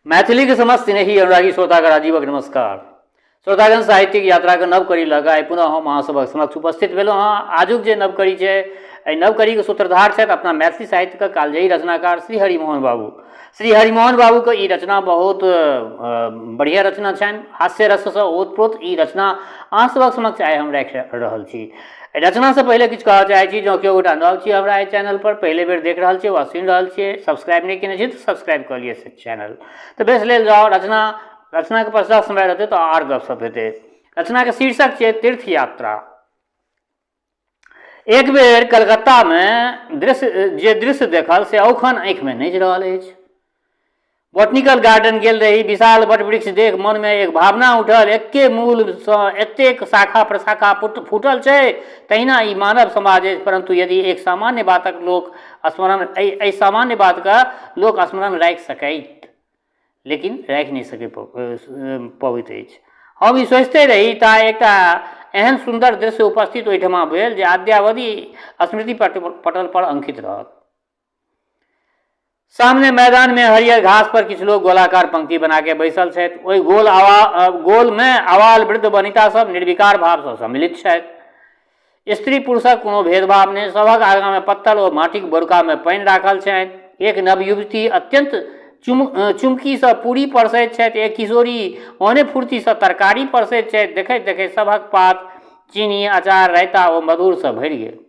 मैथिलीके समस्त स्नेही अनुरागी श्रोतागण राजीवक नमस्कार। श्रोतागण, साहित्यिक यात्राके नव कड़ी लऽ कऽ आइ पुनः हम अहाँ सभक समक्ष उपस्थित भेलहुँ हँ। आजुक जे नव कड़ी छै, एहि नव कड़ीके सूत्रधार छथि अपना मैथिली साहित्यके कालजयी रचनाकार श्री हरिमोहन बाबू। श्री हरिमोहन बाबूके ई रचना बहुत बढ़िआँ रचना छनि। हास्य रससँ ओतप्रोत ई रचना अहाँ सभक समक्ष आइ हम राखि रहल छी। रचनासँ पहिले किछु कहऽ चाहै छी, जँ केओ गोटा नव छी हमरा एहि चैनलपर, पहिले बेर देख रहल छियै वा सुनि रहल छियै, सब्सक्राइब नहि केने छी तऽ सब्सक्राइब कऽ लिअ चैनल। तऽ बेस, लेल जाउ रचना। रचनाके पश्चात समय रहतै तऽ आर गपशप हेतै। रचनाके शीर्षक छै तीर्थ यात्रा। एक बेर कलकत्तामे दृश्य जे दृश्य देखल से औखन आँखिमे नचि रहल अछि। बोटनिकल गार्डन गेल रही। विशाल वटवृक्ष देख मनमे एक भावना उठल, एक्के मूलसँ एतेक शाखा प्रशाखा फूटल छै, तहिना ई मानव समाज अछि। परन्तु यदि एक सामान्य बातक लोक स्मरण एहि सामान्य बातके लोक स्मरण राखि सकैत, लेकिन राखि नहि सकै पबैत अछि। हम ई सोचिते रही ता एकटा एहन सुन्दर दृश्य उपस्थित ओहिठमा भेल जे अद्यावधि स्मृति पटल पर अंकित रहत। सामने मैदान में हरियर घास पर किछु लोग गोलाकार पंक्ति बना के बैसल छथि। ओहि गोल आवा गोल में आवाल वृद्ध वनिता सब निर्विकार भाव सँ सम्मिलित छथि। स्त्री पुरुषक कोनो भेदभाव नहि। सभक आगाँ में पत्तल ओ माटिक बोरका में पानि राखल छनि। एक नवयुवती अत्यंत चुमकी सँ पूरी परसैत छथि। एक किशोरी ओहने फुर्ती सँ तरकारी परसैत छथि। देखैत देखैत सभक पात चीनी, अचार, रायता ओ मधुर सँ भरि गेल।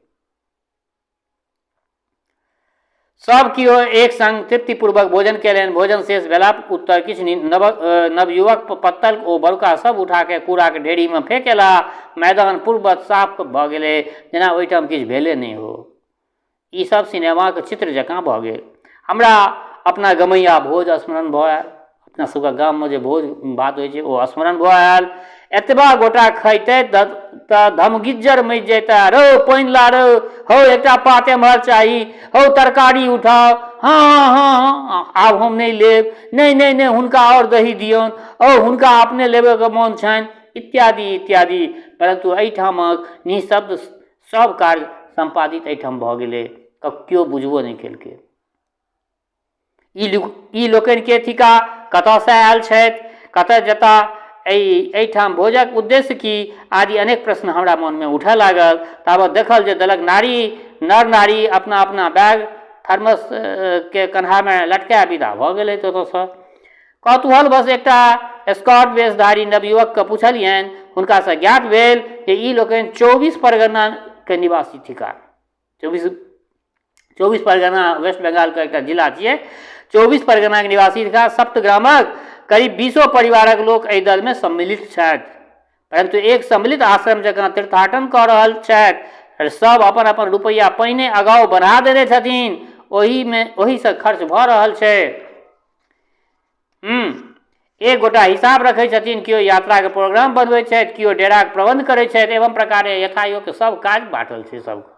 सब केओ एक संग तृप्तिपूर्वक भोजन कयलनि। भोजन शेष भेला उत्तर किछु नवयुवक पत्तल ओ बड़ुका सब उठा कऽ कूड़ाक ढेरीमे फेक अयलाह। मैदान पूर्ववत साफ भऽ गेलै, जेना ओहिठाम किछु भेले नहि हो। ई सब सिनेमाक चित्र जकाँ भऽ गेल। हमरा अपना गमैया भोज स्मरण भऽ आयल। अपना सबके गाममे जे भोज भात होइ छै, ओ स्मरण भऽ आयल। एतबा गोटा खैतै तऽ धमगिज्जर मचि जैतै, रौ पानि ला रौ, हौ एकटा पात एम्हर चाही, हौ तरकारी उठाउ, हँ हँ हँ आब हम नहि लेब, नहि नहि नहि, हुनका आओर दही दियौन, औ हुनका अपने लेबयके मोन छनि, इत्यादि इत्यादि। परन्तु एहिठामक निःशब्द सब कार्य सम्पादित एहिठाम भऽ गेलै, केओ बुझबो नहि केलकै। ई लोकनि के थिका, कतऽसँ आयल छथि, कतऽ जेता, एहिठाम भोजक उद्देश्य की, आदि अनेक प्रश्न हमरा मनमे उठय लागल। ताबत देखल जे दलक नारी नर नारी अपना अपना बैग थर्मस के कन्हामे लटकाय विदा भऽ गेलै ओतऽसँ। कौतूहल बस एकटा स्कॉट वेशधारी नवयुवकके पुछलियनि। हुनकासँ ज्ञात भेल जे ई लोकनि 24 परगनाके निवासी थिकाह। 24 परगना वेस्ट बंगालके एकटा जिला छियै। 24 परगनाके निवासी थिकाह। सप्तग्रामक करीब 20 परिवारक लोक एहि दलमे सम्मिलित छथि, परन्तु एक सम्मिलित आश्रम जकाँ तीर्थाटन कऽ रहल छथि। सब अपन अपन रुपैआ पहिने अगाउ बढ़ा देने छथिन, ओहिमे ओहिसँ खर्च भऽ रहल छै। एक गोटा हिसाब रखै छथिन, केओ यात्राके प्रोग्राम बनबै छथि, केओ डेराके प्रबन्ध करै छथि। एवं प्रकारे यथायोग्य सब काज बाँटल छै सबके।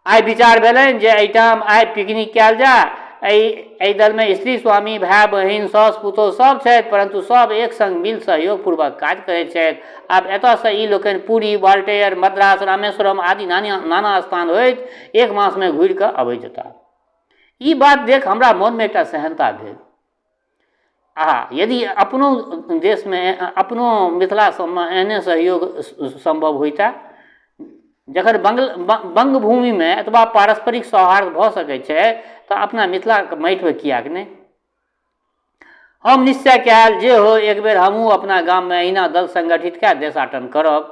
आइ विचार भेलनि जे एहिठाम आइ पिकनिक कयल जाय। एहि दलमे स्त्री, स्वामी, भाय, बहिन, साउस, पुतोहु सब छथि, परन्तु सब एक संग मिल सहयोगपूर्वक काज करै छथि। आब एतऽसँ ई लोकनि पुरी, वाल्टेयर, मद्रास, रामेश्वरम आदि नाना स्थान होइत एक मासमे घुरि कऽ अबै जेताह। ई बात देख हमरा मोनमे एकटा सेहन्ता भेल, आ यदि अपनो देशमे, अपनो मिथिला सबमे एहने सहयोग सम्भव होइतै। जखन बङ्गभूमिमे एतबा पारस्परिक सौहार्द भऽ सकै छै, तऽ अपना मिथिलाके माटिमे किएक नहि? हम निश्चय कयल जे हो, एक बेर हमहूँ अपना गाममे एहिना दल संगठित कए देशाटन करब।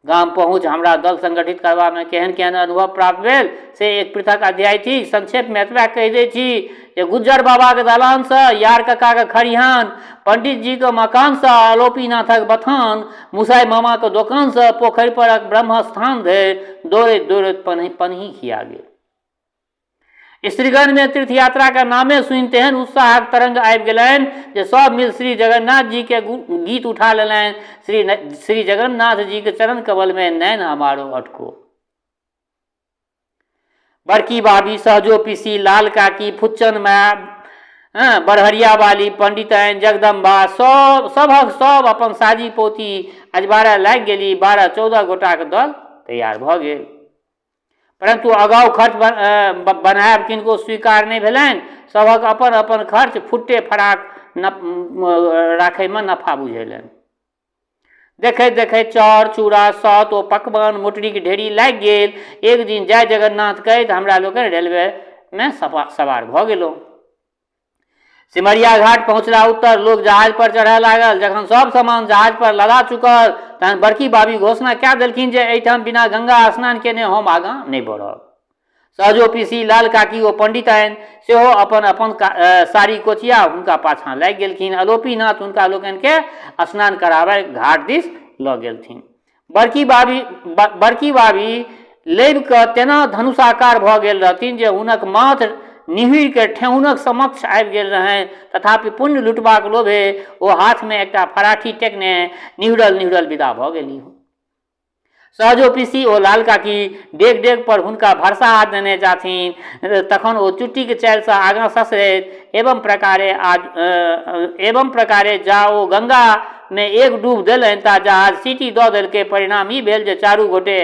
गाम पहुँच हमरा दल संगठित करबामे केहन केहन अनुभव प्राप्त भेल, से एक पृथक अध्याय थिक। संक्षेपमे एतबा कहि दैत छी जे गुज्जर बाबाक दलानसँ यार ककाक खरिहान, पंडितजीक मकानसँ आलोपीनाथक बथान, मुसाइ मामाक दोकानसँ पोखरि परक ब्रह्मस्थान धरि दौड़ैत दौड़ैत पनही खिया गेल। स्त्रीगणमे तीर्थ यात्राके नामे सुनि तेहन उत्साहक तरंग आबि गेलनि जे सब मिल श्री जगन्नाथ जीके गीत उठा लेलनि, श्री श्री जगन्नाथ जीके चरण कमलमे नैन हमारो अटको। बड़की बाबी, सहजो पीसी, लाल काकी, फुच्चन माय, हँ, बरहरिया वाली, पंडिताइन, जगदम्बा, सब सभक सब अपन साजी पोती अजबारऽ लागि गेली। 12-14 गोटाके दल तैयार भऽ गेल। परन्तु अगाउ खर्च बनायब किनको स्वीकार नहि भेलनि। सभक अपन अपन खर्च फुट्टे फराक राखयमे नफा बुझेलनि। देखैत देखैत चाउर, चूड़ा, सत ओ पकवान मोटरीक ढेरी लागि गेल। एक दिन जय जगन्नाथ कहैत हमरा लोकनि रेलवेमे सवार भऽ गेलहुँ। सिमरिया घाट पहुँचला उत्तर लोक जहाज पर चढ़य लागल। जखन सब सामान जहाज पर लदा चुकल तहन बड़की बाबी घोषणा कए देलखिन जे एहिठाम बिना गंगा स्नान केने हम आगाँ नहि बढ़ब। सहजो पीसी, लाल काकी ओ पंडिताइन सेहो अपन अपन साड़ी कोचिया हुनका पाछाँ लागि गेलखिन। अलोपीनाथ हुनका लोकनिकेँ स्नान कराबय घाट दिस लऽ गेलथिन। बड़की बाबी लबि कऽ तेना धनुषाकार भऽ गेल रहथिन जे हुनक माथ निहुरि कऽ ठेहुनक समक्ष आबि गेल रहनि। तथापि पुण्य लुटबाक लोभे ओ हाथमे एकटा फराठी टेकने निहुरल निहुरल विदा भऽ गेलीह। सहजो पीसी ओ लाल काकी डेग डेग पर हुनका भरसा हाथ देने जाथिन, तखन ओ चुट्टीक चालिसँ आगाँ ससरैत एवं प्रकारे जा ओ गंगामे एक डूब देलनि ता जहाज सीटी दऽ देलकै। परिणाम ई भेल जे चारू गोटे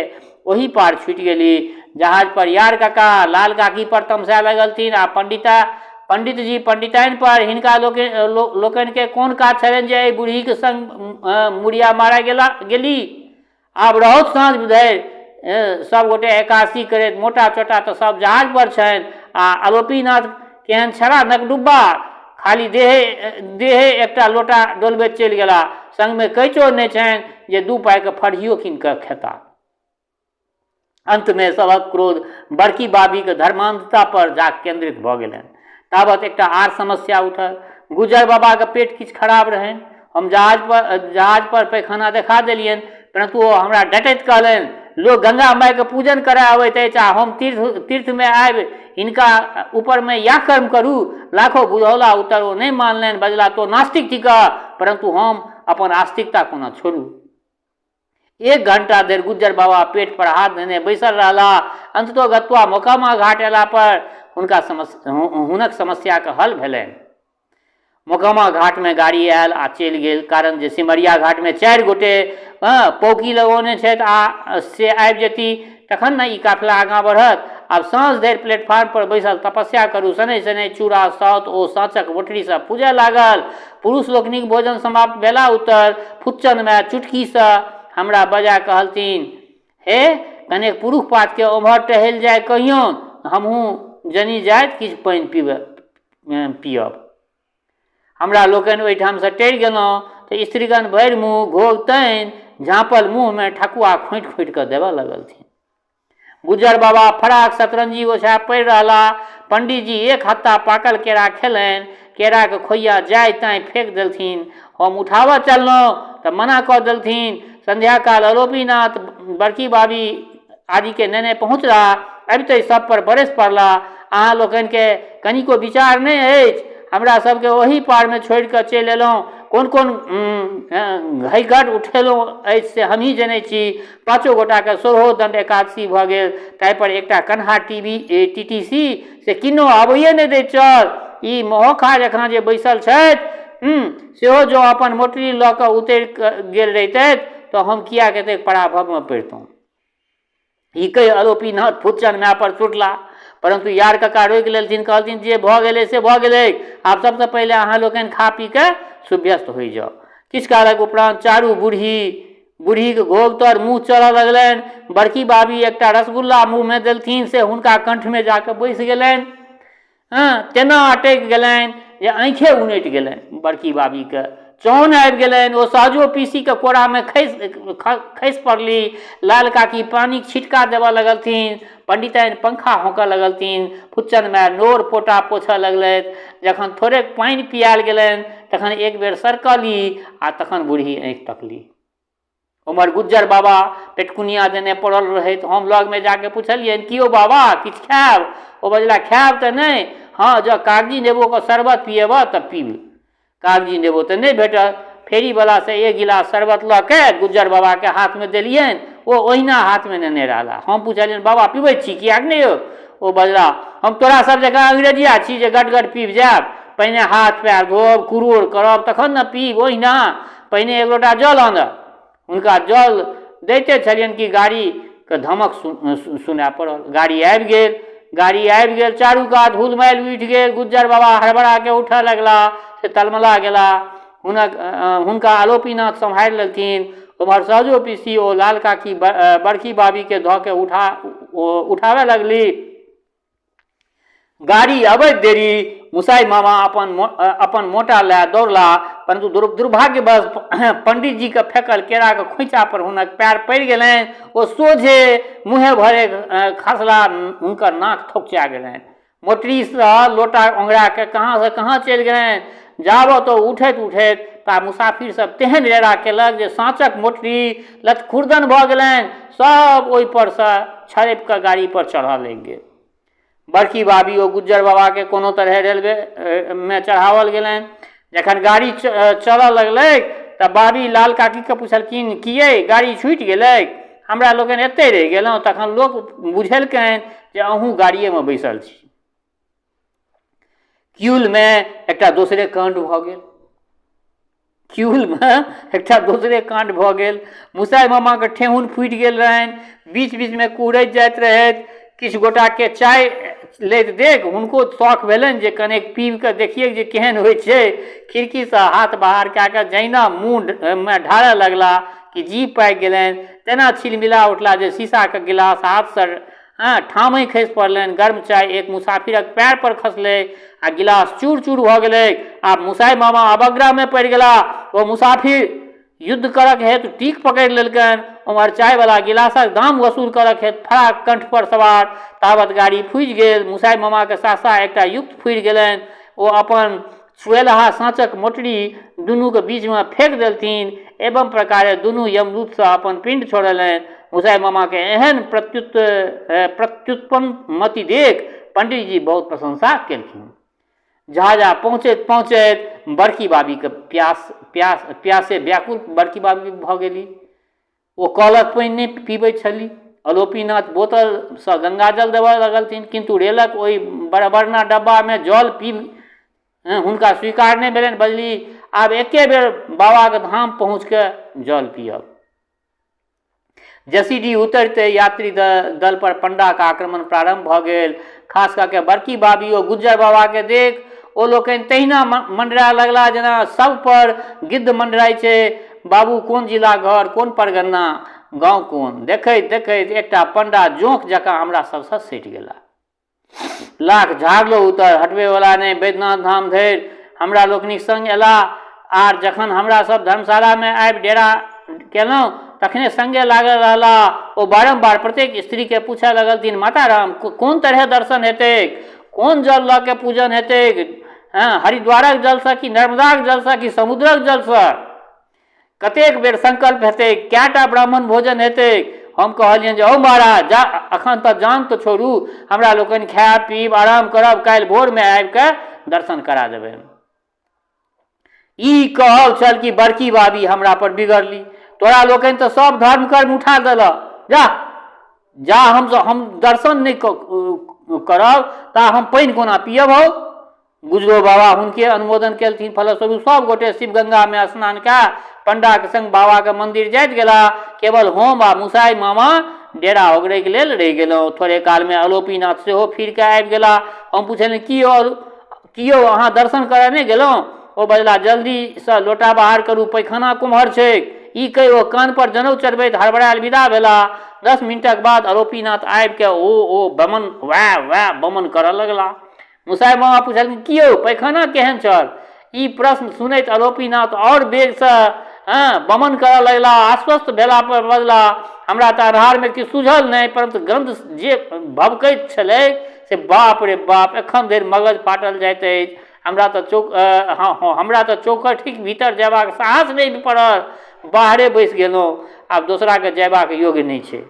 ओही पार छूटि गेली। जहाज पर यार काका लाल काकी पर तमसाय लगलथिन आ पंडितजी पंडिताइन पर। हिनका लोकनिकेँ कोन काज छलनि जे एहि बुढ़हीक संग मुड़िया मारय गेली। आब रहौथ साँझ धरि सभ गोटे एकादशी करैत। मोटा चोटा तऽ सभ जहाज पर छनि आ अलोपीनाथ केहन छलाह नकडुब्बा, खाली देहे एकटा लोटा डोलबैत चलि गेलाह। संगमे कैचो नहि छनि जे दू पाइके फरहियो कीनि कऽ खेताह। अन्तमे सभक क्रोध बड़की बाबीक धर्मान्धता पर जा केन्द्रित भऽ गेलनि। तावत एकटा आर समस्या उठल। गुज्जर बाबाक पेट किछु खराब रहनि। हम जहाज पर पैखाना देखा देलियनि, परन्तु ओ हमरा डँटैत कहलनि, लोक गंगा मायक पूजन करय अबैत अछि आ हम तीर्थमे आबि हिनका ऊपरमे इएह कर्म करू? लाखो बुझौला उत्तर ओ नहि मानलनि। बजलाह, तों नास्तिक थिकह, परन्तु हम अपन आस्तिकता कोना छोड़ू? एक घंटा धरि गुज्जर बाबा पेट पर हाथ धेने बैसल रहलाह। अन्ततोगत्वा मोकामा घाट अयला पर हुनक समस्याक हल भेलनि। मोकामा घाटमे गाड़ी आयल आ चलि गेल, कारण जे सिमरिया घाटमे चारि गोटे पौकी लगौने छथि आ से आबि जेती तखन ने ई काफिला आगाँ बढ़त। आब साँझ धरि प्लेटफार्म पर बैसल तपस्या करू। शनैः शनैः चूड़ा, साउत ओ साँचक मोटरी सब फूजय लागल। पुरुष लोकनिक भोजन समाप्त भेला उत्तर फुच्चन माय चुटकीसँ हमरा बजा कहलथिन, हे, कनेक पुरुख पातकेँ ओम्हर टहलि जाय कहियौन, हमहूँ जनी जाइत किछु पानि पीयब। हमरा लोकनि ओहिठामसँ टरि गेलहुँ तऽ स्त्रीगण भरि मुँह घोघ तानि झाँपल मुँहमे ठकुआ खोँटि खोँटि कऽ देबऽ लगलथिन। गुज्जर बाबा फराक सतरंजी ओछा पड़ि रहला। पंडीजी एक हत्ता पाकल केरा खेलनि। केराक खोइया जाय ताय फेक देलथिन। हम उठाबऽ चललहुँ तऽ मना कऽ देलथिन। संध्याकाल अलोपीनाथ बड़की बाबी आदिकेँ नेने पहुँचला। अबितहि सभपर बरसि पड़ला। अहाँ लोकनिकेँ कनिको विचार नहि अछि। हमरा सभकेँ ओही पारमे छोड़ि कऽ चलि अयलहुँ। कोन-कोन घैघट उठेलहुँ अछि से हमहीं जनैत छी। पाँचो गोटाके सोलहो दण्ड एकादशी भऽ गेल। ताहिपर एकटा कन्हा T V T T C से किन्नहु आबैए नहि दैत छल। ई महोखा जकाँ जे बैसल छथि सेहो जँ अपन मोटरी लऽ कऽ उतरि गेल रहितथि तऽ हम किएक एतेक पराभवमे पड़ितहुँ। ई कहि अलोपीनाथ फुच्चन मायपर छुटला। परन्तु यार कका रोकि लेलथिन, कहलथिन जे भऽ गेलै से भऽ गेलै, आब सभसँ पहिले अहाँ लोकनि खा पी कऽ सुभ्यस्त होइ जाउ। किछु कालक उपरान्त चारू बूढ़ी बूढ़ीक घोघ तर मुँह चलऽ लगलनि। बड़की बाबी एकटा रसगुल्ला मुँहमे देलथिन से हुनका कण्ठमे जा कऽ बैसि गेलनि। हँ, तेना अटकि गेलनि जे आँखिए उनटि गेलनि बड़की बाबीके। चौन आबि गेलनि, ओ सहजो पीसीके कोरामे खसि पड़ली। लाल काकी पानिक छिटका देबऽ लगलथिन, पंडिताइन पंखा हौंकऽ लगलथिन, फुच्चन माय नोर पोटा पोछऽ लगलथि। जखन थोड़ेक पानि पियायल गेलनि तखन एक बेर सरकली आ तखन बूढ़ी आँखि तकली। ओम्हर गुज्जर बाबा पेटकुनिया देने पड़ल रहथि। हम लगमे जाके पुछलियनि, की यौ बाबा, किछु खायब? ओ बजला, खायब तऽ नहि, हँ जँ कागजी नेबोके शरबत पियेबह तऽ पीब। कागजी नेबो तऽ नहि भेटल। फेरीवलासँ एक गिलास शरबत लऽ कऽ गुज्जर बाबाके हाथमे देलियनि। ओ ओहिना हाथमे नेने रहला। हम पुछलियनि, बाबा पिबै छी किएक नहि यौ? ओ बजला, हम तोरा सब जकाँ अंग्रेजिया छी जे गट-गट पीब जायब? पहिने हाथ पएर धोअब, कुरोर करब तखन ने पीब। ओहिना पहिने एक लोटा जल आनह। हुनका जल दैते छलियनि कि गाड़ी के धमक सुनाय पड़ल। गाड़ी आबि गेल, गाड़ी आबि गेल, चारू कात हुलमाइल उठि गेल। गुज्जर बाबा हड़बड़ाके उठऽ लगला, से तलमला गेला। हुनक हुनका आलोपीनाथ सम्हारि लेलथिन। ओम्हर सहजो पीसी ओ लाल काकी बड़की बाबीके धऽ के उठाबय लगली। गाड़ी अबैत देरी मुसाइ मामा अपन मोटा लए दौड़ला, परन्तु दुर्भाग्यवश पंडितजीके फेकल केराके खोँइचा पर हुनक पैर पड़ि गेलनि। ओ सोझे मुँहे भरे खसला, हुनकर नाक थकुचा गेलनि। मोटरीसँ लोटा ओंघरा कऽ कहाँसँ कहाँ चलि गेलनि। जाबत ओ उठैत उठैत ता मुसाफिर सब तेहन रेड़ा केलक जे साँचक मोटरी लतखुर्दन भऽ गेलनि। सब ओहिपरसँ छड़पि कऽ गाड़ी पर चढ़ऽ लागि गेल। बड़की बाबी ओ गुज्जर बाबाके कोनो तरहे रेलवेमे चढ़ाओल गेलनि। जखन गाड़ी चलऽ लगलैक तऽ बाबी लाल काकीके पुछलखिन, की यै, गाड़ी छूटि गेलैक? हमरा लोकनि एतहि रहि गेलहुँ। तखन लोक बुझेलकनि जे अहूँ गाड़िएमे बैसल छी। किउलमे एकटा दोसरे काण्ड भऽ गेल। किउलमे एकटा दोसरे काण्ड भऽ गेल। मुसाइ मामाके ठेहुन फूटि गेल रहनि, बीच बीचमे कुहरैत जाइत रहथि। किछु गोटाके चाय लैत देख हुनको शौख भेलनि जे कनेक पीब कऽ देखियै जे केहन होइ छै। खिड़कीसँ हाथ बाहर कए कऽ जहिना मुँहमे ढारऽ लगला कि जीह पाकि गेलनि, तेना छिलमिला उठला जे शीशाके गिलास हाथसँ हँ ठामहि खसि पड़लनि। गर्म चाय एक मुसाफिरक पैर पर खसलै आ गिलास चूर-चूर भऽ गेलैक। आब मुसाइ मामा अवग्रहमे पड़ि गेलाह। ओ मुसाफिर युद्ध करक हेतु टीक पकड़ि लेलकनि। ओम्हर चायवला गिलासक दाम वसूल करक हेतु फराक कंठ पर सवार। तावत गाड़ी फूजि गेल। मुसाइ मामाकेँ सहसा एकटा युक्त फुरि गेलनि। ओ अपन छुएलहा साँचक मोटरी दुनूक बीचमे फेक देलथिन। एवं प्रकारे दुनू यमदूतसँ अपन पिण्ड छोड़ेलनि। मुसाइ मामाकेँ एहन प्रत्युत्पन्न मति देख पंडितजी बहुत प्रशंसा केलखिन। झाझा पहुँचैत पहुँचैत बड़की बाबीके प्यास प्यास प्यासे व्याकुल बड़की बाबी भऽ गेली। ओ कलक पानि नहि पीबैत छली। अलोपीनाथ बोतलसँ गंगाजल देबऽ लगलथिन, किन्तु रेलक ओहि बरबरना डब्बामे जल पीब हुनका स्वीकार नहि भेलनि। बजली, आब एके बेर बाबाक धाम पहुँच कऽ जल पीयब। जसीडीह उतरिते यात्री दल पर पंडाक आक्रमण प्रारंभ भऽ गेल। खास कऽ के बड़की बाबी ओ गुज्जर बाबाकेँ देख ओ लोकनि तहिना मंडराय लगलाह जेना शव पर गिद्ध मंडराइ छै। बाबू, कोन जिला घर, कोन परगन्ना, गाँव कोन? देखैत देखैत एकटा पंडा जोंक जकाँ हमरा सभसँ सटि गेला। लाख झाड़लो उतर हटबैवला नहि। बैद्यनाथ धाम धरि हमरा लोकनिक संग अयलाह आर जखन हमरा सभ धर्मशालामे आबि डेरा केलहुँ तखने संगे लागल रहलाह। ओ बारम्बार प्रत्येक स्त्रीकेँ पूछय लगलथिन, माताराम, कोन तरहे दर्शन हेतैक? कोन जल लऽ कऽ पूजन हेतैक? हँ, हरिद्वारक जलसँ कि नर्मदाक जलसँ कि समुद्रक जलसँ? कतेक बेर संकल्प हेतैक? कएटा ब्राह्मण भोजन हेतैक? हम कहलियनि जे हौ महाराज, जा एखन तऽ जान तऽ छोड़ू, हमरा लोकनि खायब पीब आराम करब, काल्हि भोरमे आबि कऽ दर्शन करा देबै। ई कहब छल कि बड़की बाबी हमरा पर बिगड़ली, तोरा लोकनि तऽ सब धर्म कर्म उठा देलह, जा जा हम दर्शन नहि करब ता हम पानि कोना पियब हौ। गुजरो बाबा हुनके अनुमोदन केलथिन। फलस्वरूप सब गोटे शिवगंगामे स्नान कए पंडाक संग बाबाक मंदिर जाइत गेलाह। केवल हम आ मुसाइ मामा डेरा ओगरैक लेल रहि गेलहुँ। थोड़े कालमे अलोपीनाथ सेहो फिर कए आबि गेलाह। हम पुछलियनि, की यौ, अहाँ दर्शन करय नहि गेलहुँ? ओ बजलाह, जल्दीसँ लोटा बाहर करू, पैखाना कोम्हर छैक? ई कहि ओ कान पर जनउ चढ़बैत हड़बड़ायल विदा भेलाह। 10 मिनटक बाद अलोपीनाथ आबि कए ओ ओ बमन वैह वैह बमन करय लगलाह। मुसाइ मामा पुछलखिन, की यौ, पैखाना केहन छल? ई प्रश्न सुनैत अलोपीनाथ आओर वेगसँ बमन करऽ लगलाह। आश्वस्त भेला पर बजलाह, हमरा तऽ अन्हारमे किछु सूझल नहि, परन्तु गन्ध जे भभकैत छलैक से बाप रे बाप, एखन धरि मगज फाटल जाइत अछि। हमरा तऽ चौखटिक भीतर जयबाक साहस नहि पड़ल, बाहरे बैसि गेलहुँ। आब दोसराके जयबाक योग्य नहि छै।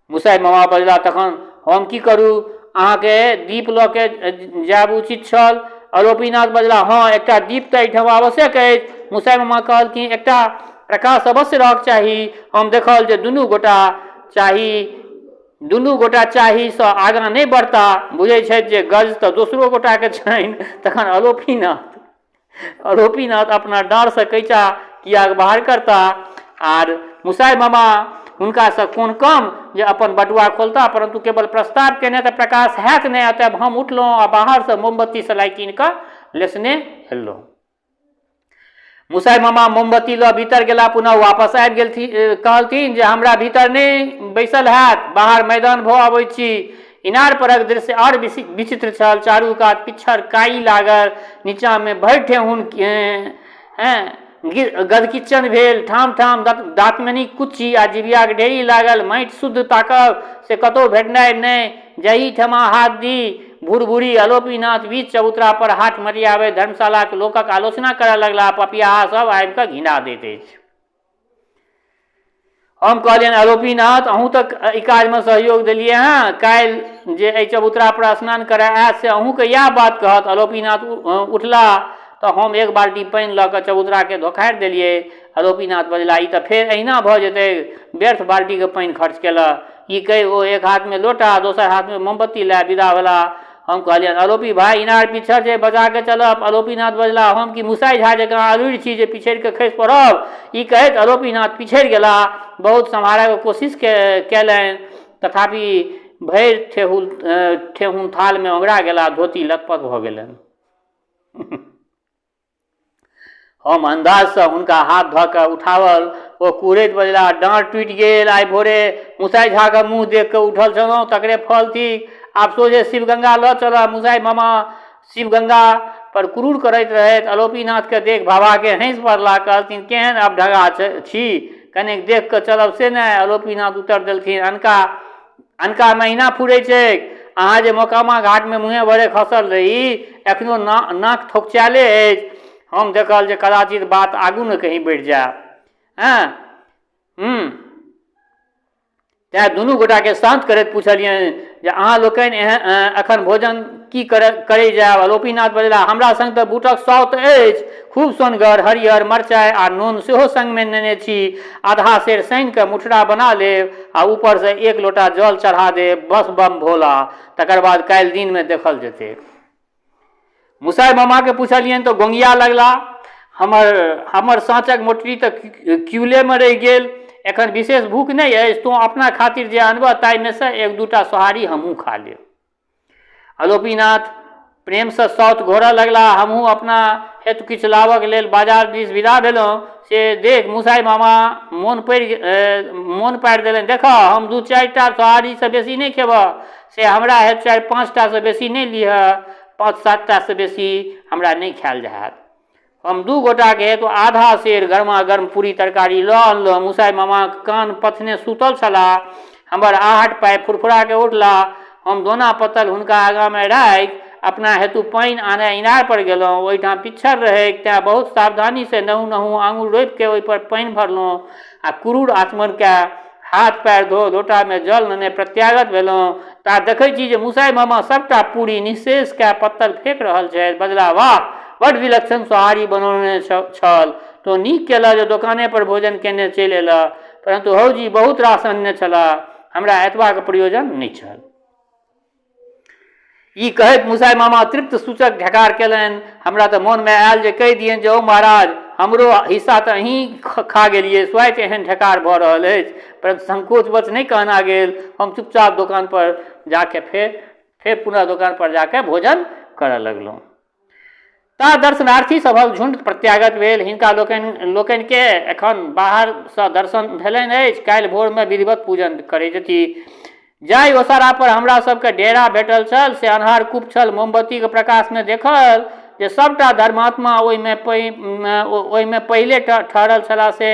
मुसाइ मामा बजलाह, तखन हम की करू? अहाँके दीप लऽ के जायब उचित छल। आरोपीनाथ बजलाह, हँ, एकटा दीप तऽ एहिठाम आवश्यक अछि। मुसाइ मामा कहलखिन, एकटा प्रकाश अवश्य रहक चाही। हम देखल जे दुनू गोटा चाहीसँ आगाँ नहि बढ़ता। बुझै छथि जे गज तऽ दोसरो गोटाके छनि। तखन अलोपीनाथ अपना डाँड़सँ कैचा किएक बाहर करता? आर मुसाइ मामा हुनकासँ कोन कम जे अपन बटुआ खोलताह, परन्तु केवल प्रस्ताव कयने तऽ प्रकाश हैत नहि, अतएव हम उठलहुँ आ बाहरसँ मोमबत्ती सलाइ कीनि कऽ लेसने अयलहुँ। मुसाइ मामा मोमबत्ती लऽ भीतर गेला, पुनः वापस आबि गेलथिन, कहलथिन जे हमरा भीतर नहि बैसल हैत, बाहर मैदान भऽ अबै छी। इनार परक दृश्य आओर विचित्र छल। चारू कात पिच्छड़ काई लागल, नीचाँमे भरि ठेहुन गदकिच्चन भेल, ठाम-ठाम दातमनिक कुच्ची आ जिभियाक ढेरी लागल, माटि शुद्ध ताकब से कतहु भेटनाइ नहि, जाहि ठमा हाथ दी भुरभुरी। अलोपीनाथ बीच चबूतरा पर हाथ मटियाबैत धर्मशालाक लोकक आलोचना करय लगलाह, पपियाहा सभ आबि कऽ घिना दैत अछि। हम कहलियनि, आरोपीनाथ, अहूँ तऽ एहि काजमे सहयोग देलियै हँ, काल्हि जे एहि चबूतरा पर स्नान करय आयत से अहूँके इएह बात कहत। आरोपीनाथ उठलाह तऽ हम एक बाल्टी पानि लऽ कऽ चबूतराके धोखारि देलियै। आरोपीनाथ बजलाह, ई तऽ फेर एहिना भऽ जेतै, व्यर्थ बाल्टीके पानि खर्च केलह। ई कहि ओ एक हाथमे लोटा आ दोसर हाथमे मोमबत्ती लए विदा भेलाह। हम कहलियनि, आरोपी भाइ, इनार पिच्छड़ छै, बचा कऽ चलब। आरोपीनाथ बजलाह, हम कि मुसाइ झा जकाँ अलुरि छी जे पिछड़ि कऽ खसि पड़ब? ई कहैत आरोपीनाथ पिछड़ि गेलाह। बहुत सम्हारयके कोशिश कयलनि, तथापि भरि ठेहुन थालमे ओंघरा गेलाह, धोती लथपथ भऽ गेलनि। हम अन्दाजसँ हुनका हाथ धऽ कऽ उठाओल। ओ कुहरैत बजलाह, डाँड़ टूटि गेल। आइ भोरे मुसाइ झाक मुँह देखि कऽ उठल छलहुँ, तकरे फल थिक। आब सोझे शिवगंगा लऽ चलह। मुसाइ मामा शिवगंगा पर क्रूर करैत रहथि। अलोपीनाथकेँ देखि भभाके हँसि पड़लाह। कहलथिन, केहन अबढगा छी, कनेक देखि कऽ चलब से नहि? अलोपीनाथ उत्तर देलथिन, अनका अनका महिना फुरै छैक। अहाँ जे मोकामा घाटमे मुँहे भरे खसल रही, एखनो नाक थोकचायले अछि। हम देखल जे कदाचित बात आगू ने कहीं बढ़ि जाय। हँ हूँ तेँ दुनू गोटाके शान्त करैत पुछलियनि जे अहाँ लोकनि एहन एखन भोजन की करै जायब? अलोपीनाथ बजलाह, हमरा संग तऽ बूटक साउत अछि, खूब सोनगर, हरियर मरचाइ आ नोन सेहो संगमे नेने छी। आधा सेर सानि कऽ मुठरा बना लेब आ ऊपरसँ एक लोटा जल चढ़ा देब। बस बम भोला। तकर बाद काल्हि दिनमे देखल जेतै। मुसाइ मामाकेँ पुछलियनि तऽ गोंगिया लगला। हमर हमर साँचक मोटरी तऽ क्यूलेमे रहि गेल। एखन विशेष भूख नहि अछि। तोँ अपना खातिर जे अनबह ताहिमेसँ एक दू टा सोहारी हमहूँ खा लेब। अलोपीनाथ प्रेमसँ साउथ घोरऽ लगलाह। हमहूँ अपना हेतु किछु लाबऽके लेल बाजार दिस विदा भेलहुँ। से देख मुसाइ मामा मोन पड़ि मोन पाड़ि देलनि, देखह, हम दू चारि टा सोहारीसँ बेसी नहि खेबह, से हमरा हेतु चारि पाँच टासँ बेसी नहि लिहऽ, पाँच सात टासँ बेसी हमरा नहि खायल हैत। हम दू गोटाके हेतु आधा सेर गरमागर्म पूरी तरकारी लऽ अनलहुँ। मुसाइ मामाक कान पथने सूतल छलाह। हमर आहट पाबि फुरफुराके उठलाह। हम दोना पत्तल हुनका आगाँमे राखि अपना हेतु पानि आनय इनार पर गेलहुँ। ओहिठाम पिच्छड़ रहैक, तेँ बहुत सावधानीसँ नहु-नहु आङुर रोपिकऽ ओहिपर पानि भरलहुँ आ क्रूर आचमन कए हाथ पैर धो लोटामे जल नेने प्रत्यागत भेलहुँ। ता देखै छी जे मुसाइ मामा सभटा पूरी निःशेष कए पत्तल फेक रहल छथि। बजलाह, वाह! बड्ड विलक्षण सोहारी बनौने छल। तोँ नीक केलह जे दोकाने पर भोजन केने चलि अयलह। परन्तु हौ जी, बहुत रास अनने छलाह। हमरा एतबाक प्रयोजन नहि छल। ई कहैत मुसाइ मामा तृप्त सूचक ढेकार केलनि। हमरा तऽ मोनमे आयल जे कहि दियनि जे हौ महाराज, हमरो हिस्सा तऽ अहीं खा गेलियै, स्वाति एहन ढेकार भऽ रहल अछि। परन्तु संकोचवश नहि कहना गेल। हम चुपचाप दोकान पर जाके फेर फेर पुनः दोकान पर जाके भोजन करऽ लगलहुँ। ता दर्शनार्थी सभक झुंड प्रत्यागत भेल। हिनका लोकनि लोकनिकेँ एखन बाहरसँ दर्शन भेलनि अछि। काल्हि भोरमे विधिवत पूजन करै जेती। जाहि ओसारा पर हमरा सभकेँ डेरा भेटल छल से अन्हार कुप छल। मोमबत्तीक प्रकाशमे देखल जे सभटा धर्मात्मा ओहिमे ओहिमे पहिले ठहरल छलाह से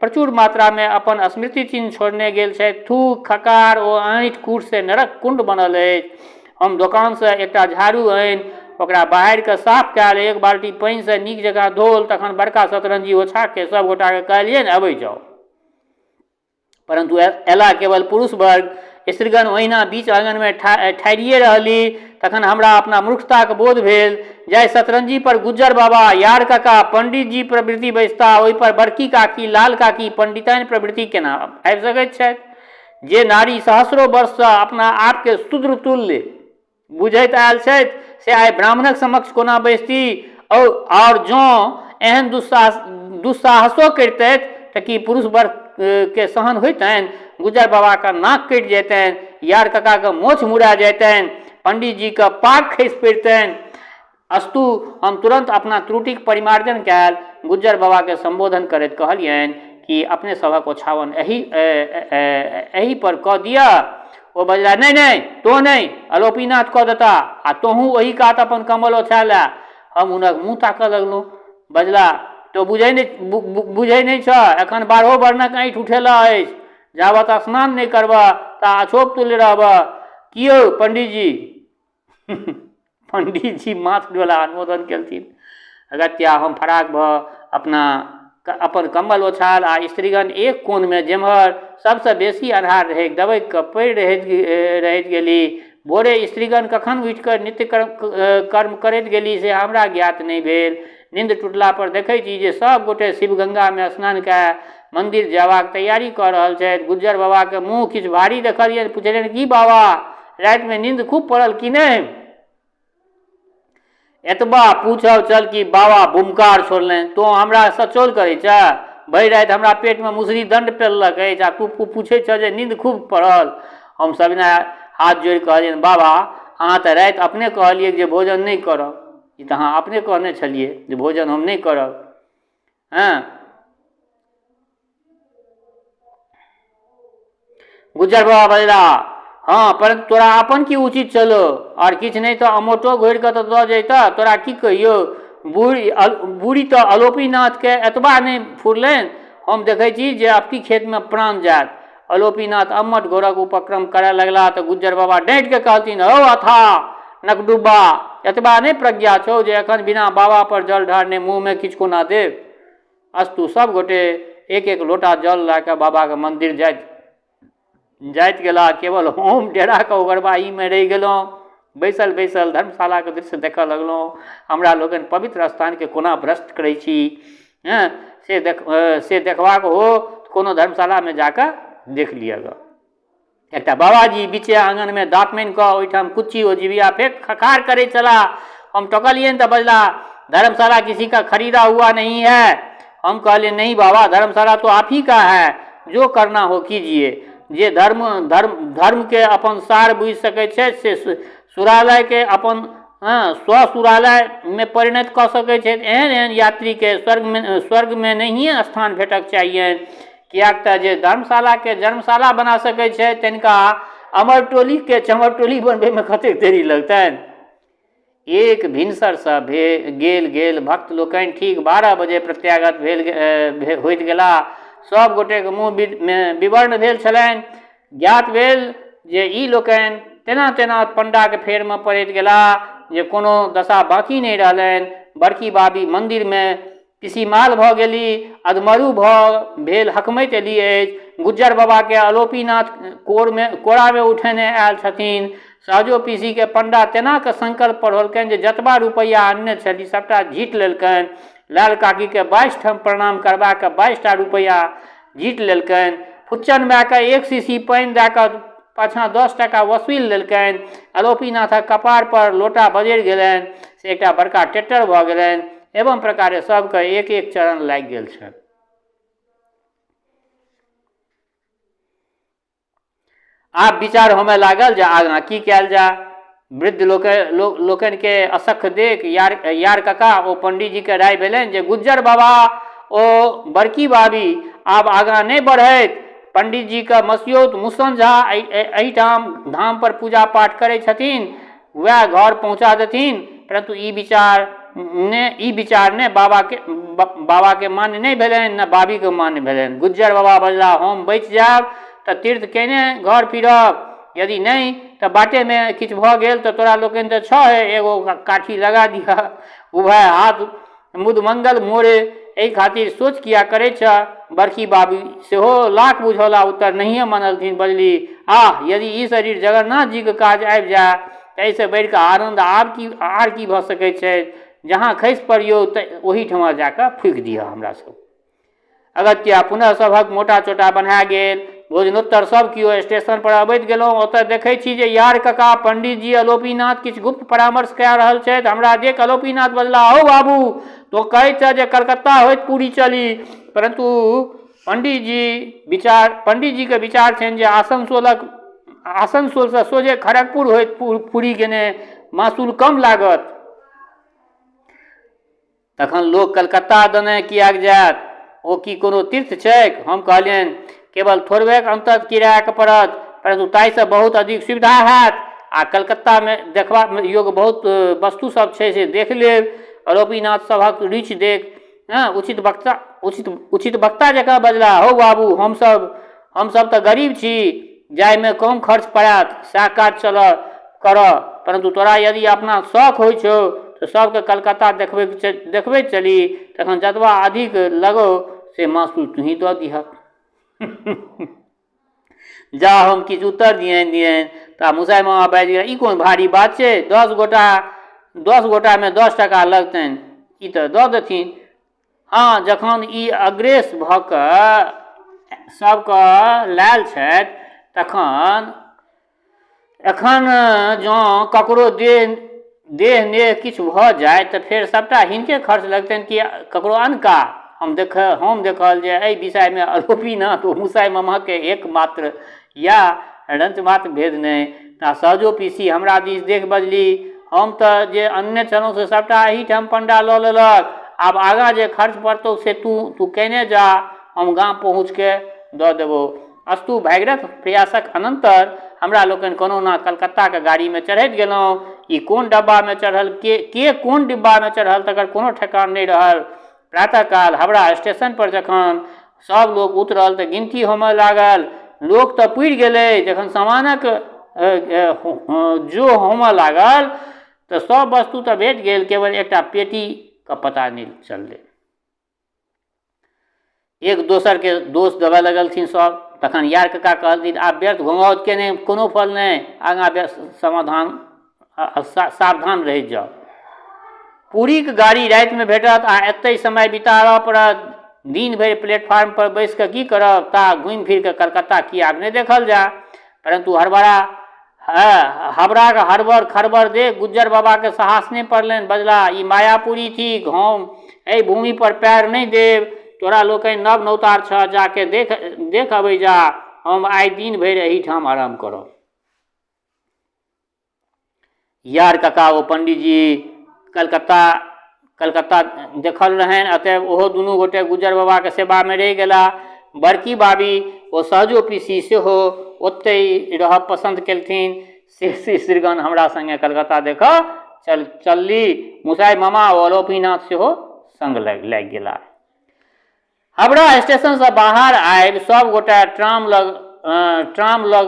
प्रचुर मात्रामे अपन स्मृति चिन्ह छोड़ने गेल छथि। थूक, खकार ओ आँठि कूटसँ नरक कुण्ड बनल अछि। हम दोकानसँ एकटा झाड़ू आनि ओकरा बहारि कऽ साफ कयल, एक बाल्टी पानिसँ नीक जकाँ धोल, तखन बड़का सतरञ्जी ओछा कऽ सभ गोटाकेँ कहलियनि, अबै जाउ। परन्तु अयला केवल पुरुष वर्ग, स्त्रीगण ओहिना बीच आङनमे ठाढ़िए रहली। तखन हमरा अपना मूर्खताक बोध भेल। जाहि सतरञ्जी पर गुज्जर बाबा, यार काका, पंडितजी प्रभृति बैसताह, ओहि पर बड़की काकी, लाल काकी, पंडिताइन प्रभृति केना आबि सकैत छथि? जे नारी सहस्रो वर्षसँ अपना आपके शूद्र तुल्य बुझैत आयल छथि से आइ ब्राह्मणक समक्ष कोना बैसती? आओर जँ एहन दुस्साहसो करितथि तऽ की पुरुष वर्गके सहन होइतनि? गुज्जर बाबाके नाक कटि जैतनि, यार ककाके मोछ मुड़ा जैतनि, पंडीजीके पाग खसि पड़ितनि। अस्तु, हम तुरन्त अपना त्रुटिक परिमार्जन कयल गुज्जर बाबाकेँ सम्बोधन करैत कहलियनि कि अपने सभक ओछाओन एही एही पर कऽ दिअ। ओ बजलाह, नहि नहि, तोँ नहि, अलोपीनाथ कऽ देताह आ तोहूँ ओही कात अपन कम्बल ओछा लएह। हम हुनक मुँह ताकऽ लगलहुँ। बजलाह, तोँ बुझै नहि बुझै नहि छह, एखन बारहो वर्णक ऐँठ उठेलह अछि। जाबत स्नान नहि करबह ता अछोप तुल्य रहबह। की यौ पंडीजी? पंडीजी माथ डोला अनुमोदन केलथिन। अगत्या हम फराक भऽ अपना अपन कम्बल ओछाल आ स्त्रीगण एक कोनमे जेम्हर सबसँ बेसी अन्हार रहैक दबकि कऽ पड़ि रहैत रहैत गेली। भोरे स्त्रीगण कखन उठि कऽ नित्य कर्म करैत गेली से हमरा ज्ञात नहि भेल। निन्द टुटला पर देखै छी जे सब गोटे शिवगंगामे स्नान कए मन्दिर जयबाक तैयारी कऽ रहल छथि। गुज्जर बाबाके मुँह किछु भारी देखलियनि। पुछलियनि, की बाबा, रातिमे निन्द खूब पड़ल कि नहि? एतबा पूछब छल कि बाबा बुमकार छोड़लनि, तोँ हमरासँ चौल करै छह? भरि राति हमरा पेटमे मुसरी दण्ड पेललक अछि आ तूँ पूछै छह जे निन्द खूब पड़ल? हम सविनय हाथ जोड़ि कहलियनि, बाबा, अहाँ तऽ राति अपने कहलिऐक जे भोजन नहि करब। ई तऽ अहाँ अपने कहने छलियै जे भोजन हम नहि करब। हँ, गुज्जर बाबा बजला, हँ, परन्तु तोरा अपन की उचित छलौ? आओर किछु नहि तऽ अमोटो घोरि कऽ तऽ दऽ जैतह। तोरा की कहियौ, बूढ़ी बूढ़ी तऽ अलोपीनाथके एतबा नहि फुरलनि, हम देखै छी जे अबकी खेतमे प्राण जायत। अलोपीनाथ अम्मट घोरक उपक्रम करय लगलाह तऽ गुज्जर बाबा डाँटि कऽ कहलथिन, हौ अथा नकडुब्बा, एतबा नहि प्रज्ञा छौ जे एखन बिना बाबा पर जल ढारने मुँहमे किछु कोना देब? अस्तु, सभ गोटे एक एक लोटा जल लऽ कऽ बाबाक मन्दिर जाइत जाइत गेलाह। केवल हम डेराक ओगरबाहीमे रहि गेलहुँ। बैसल बैसल धर्मशालाक दृश्य देखऽ लगलहुँ। हमरा लोकनि पवित्र स्थानके कोना भ्रष्ट करै छी, हँ, से देख से देखबाक हो तऽ कोनो धर्मशालामे जा कऽ देख लिअ गऽ। एकटा बाबाजी बीचे आङनमे दाँतमनि कऽ ओहिठाम कुच्ची ओ जिभिया फेक खखार करैत छलाह। हम टोकलियनि तऽ बजलाह, धर्मशाला किसी का खरीदा हुआ नहीं है। हम कहलियनि, नहीं बाबा, धर्मशाला तो आप ही का है, जो करना हो कीजिए। जे धर्म धर्म धर्मके अपन सार बुझि सकैत छथि से सुरालयके अपन स्वसुरालयमे परिणत कऽ सकैत छथि। एहन एहन यात्रीके स्वर्गमे स्वर्गमे नहिए स्थान भेटक चाहियनि। किएक तऽ जे धर्मशालाके जन्मशाला बना सकै छै तनिका अमरटोलीके चमरटोली बनबैमे कतेक देरी लगतनि। एक भिनसरसँ भे गेल गेल भक्त लोकनि ठीक 12 बजे प्रत्यागत भेल होइत गेलाह। सभ गोटेक मुँहमे विवर्ण भेल छलनि। ज्ञात भेल जे ई लोकनि तेना तेना पण्डाक फेरमे पड़ैत गेलाह जे कोनो दशा बाँकी नहि रहलनि। बड़की बाबी मन्दिरमे पिसीमाल भऽ गेली, अधमरू भऽ भेल हकमैत एली अछि। गुज्जर बाबाकेँ अलोपीनाथ कोरमे कोरामे उठेने आयल छथिन। सहजो पीसीकेँ पण्डा तेना कऽ संकल्प पढ़ौलकनि जे जतबा रुपैआ अनने छली सभटा झीटि लेलकनि। लाल काकीकेँ 22 ठाम प्रणाम करबा कऽ 22 टा रुपैआ झीटि लेलकनि। फुच्चन मायकेँ एक शीशी पानि दऽ कऽ पाछाँ 10 टाका वसूलि लेलकनि। अलोपीनाथक कपारपर लोटा बजरि गेलनि से एकटा बड़का टेटर भऽ गेलनि। एवं प्रकारे सभकेँ एक एक चरण लागि गेल छल। आब विचार होमय लागल जे आगाँ की कयल जाय। वृद्ध लोक लोकनिके असख देख यार यार कका ओ पंडीजीके राय भेलनि जे गुज्जर बाबा ओ बड़की बाबी आब आगाँ नहि बढ़ैत। पंडीजीके मसियौत मुसन झा एहिठाम धाम पर पूजा पाठ करै छथिन, वएह घर पहुँचा देथिन। परन्तु ई विचार ने ई विचार ने बाबाके बाबाके मान्य नहि भेलनि ने बाबीके मान्य भेलनि। गुज्जर बाबा बजलाह, हम बचि जायब तऽ तीर्थ कयने घर फिरब, यदि नहि तऽ बाटेमे किछु भऽ गेल तऽ तोरा लोकनि तऽ छहे, एगो काठी लगा दिहऽ, उभय हाथ मुदमंगल मोरे, एहि खातिर सोच किया करै छह? बड़की बाबी सेहो लाख बुझौला उत्तर नहिए मानलथिन। बजली, आह, यदि ई शरीर जगन्नाथ जीक काज आबि जाय तऽ एहिसँ बढ़ि कऽ आनन्द आब की आर की भऽ सकैत छै? जहाँ खसि पड़ियौ तऽ ओहीठमा जा कऽ फूकि दिहऽ हमरा सब। अगत्या पुनः सभक मोटा चोटा बन्हा गेल। भोजनोत्तर सभ कियो स्टेशन पर अबैत गेलहुँ। ओतय देखैत छी जे यार कका, पंडितजी, अलोपीनाथ किछु गुप्त परामर्श कए रहल छथि। हमरा देख अलोपीनाथ बजलाह, हौ बाबू, तोँ कहैत छह जे कलकत्ता होइत पुरी चली, परन्तु पंडीजी विचार पंडीजीके विचार छनि जे आसनसोलक आसनसोलसँ सोझे खड़गपुर होइत पुरी गेने मासूल कम लागत। तखन लोक कलकत्ता दने किएक जायत? ओ की कोनो तीर्थ छैक? हम कहलियनि, केवल थोड़बेक अन्तर किरायाके पड़त, परन्तु ताहिसँ बहुत अधिक सुविधा हैत आ कलकत्तामे देखबा योग्य बहुत वस्तु सब छै से देख लेब। आरोपीनाथ सभक रुचि देख हँ उचित वक्ता उचित उचित वक्ता जकाँ बजलाह, हौ बाबू, हमसभ हमसभ तऽ गरीब छी, जाहिमे कम खर्च पड़त सएह काज चलऽ करऽ, परन्तु तोरा यदि अपना शौख होइ छौ तऽ सभके कलकत्ता देखबैत देखबैत चली, तखन जतबा अधिक लगौ से मासूल तूही दऽ दिहक। जा हम किछु उत्तर दियनि दियनि तऽ मुसाइ मामा बाजि गेला, ई कोन भारी बात छै, 10 गोटामे 10 टाका लगतनि, ई तऽ दऽ देथिन। हँ, जखन ई अग्रेस भऽ कऽ सभके लायल छथि तखन एखन जँ ककरो देह देह नेह किछु भऽ जाय तऽ फेर सभटा हिनके खर्च लगतनि कि ककरो अनका। हम देखल जे एहि विषयमे आरोपीनाथ ओ मुसाइ मामाके एकमात्र या रंचमात्र भेद नहि। ता सहजो पीसी हमरा दिस देख बजली, हम तऽ जे अनने छलहुँ से सभटा एहीठाम पण्डा लऽ लेलक। आब आगाँ जे खर्च पड़तौ से तूँ तूँ कयने जा, हम गाम पहुँचिके दऽ देबौ। अस्तु, भागीरथ प्रयासक अनन्तर हमरा लोकनि कोनहुना कलकत्ताक गाड़ीमे चढ़ैत गेलहुँ। ई कोन डब्बामे चढ़ल, के के कोन डिब्बामे चढ़ल तकर कोनो ठेकान नहि रहल। प्रातःकाल हावड़ा स्टेशन पर जखन सभ लोक उतरल तऽ गिनती होमय लागल। लोक तऽ पुरि गेलै, जखन सामानक जो होमय लागल तऽ सभ वस्तु तऽ भेट गेल, केवल एकटा पेटीके पता नहि चललै। एक दोसरके दोष देबय लगलथिन सभ। तखन यार कका कहलथिन, आब व्यर्थ घोंघाउज केने कोनो फल नहि, आगाँ समाधान सावधान रहैत जाउ। पुरीक गाड़ी रातिमे भेटत आ एतहि समय बिताबय पड़त। दिन भरि प्लेटफार्म पर बैसि कऽ की करब? ता घूमि फिर कऽ कलकत्ता किएक नहि देखल जाय? परन्तु हड़बड़ा हबड़ाक हड़बड़ खड़बड़ देख गुज्जर बाबाके साहस नहि पड़लनि। बजलाह, ई मायापुरी थिक, हम एहि भूमि पर पैर नहि देब। तोरा लोकनि नव नौतार छह, जाके देख देख अबै जा। हम आइ दिन भरि एहिठाम आराम करब। यार कका ओ पंडीजी कलकत्ता कलकत्ता देखल रहनि, अतएव ओहो दुनू गोटे गुज्जर बाबाके सेवामे रहि गेला। बड़की बाबी ओ सहजो पीसी सेहो ओतहि रहब पसन्द केलथिन। से स्त्रीगण हमरा सङ्गे कलकत्ता देखऽ चल चलली। मुसाइ मामा ओ अलोपीनाथ सेहो सङ्ग लागि लागि गेला। हावड़ा स्टेशनसँ बाहर आबि सभ गोटे ट्राम लग ट्राम लग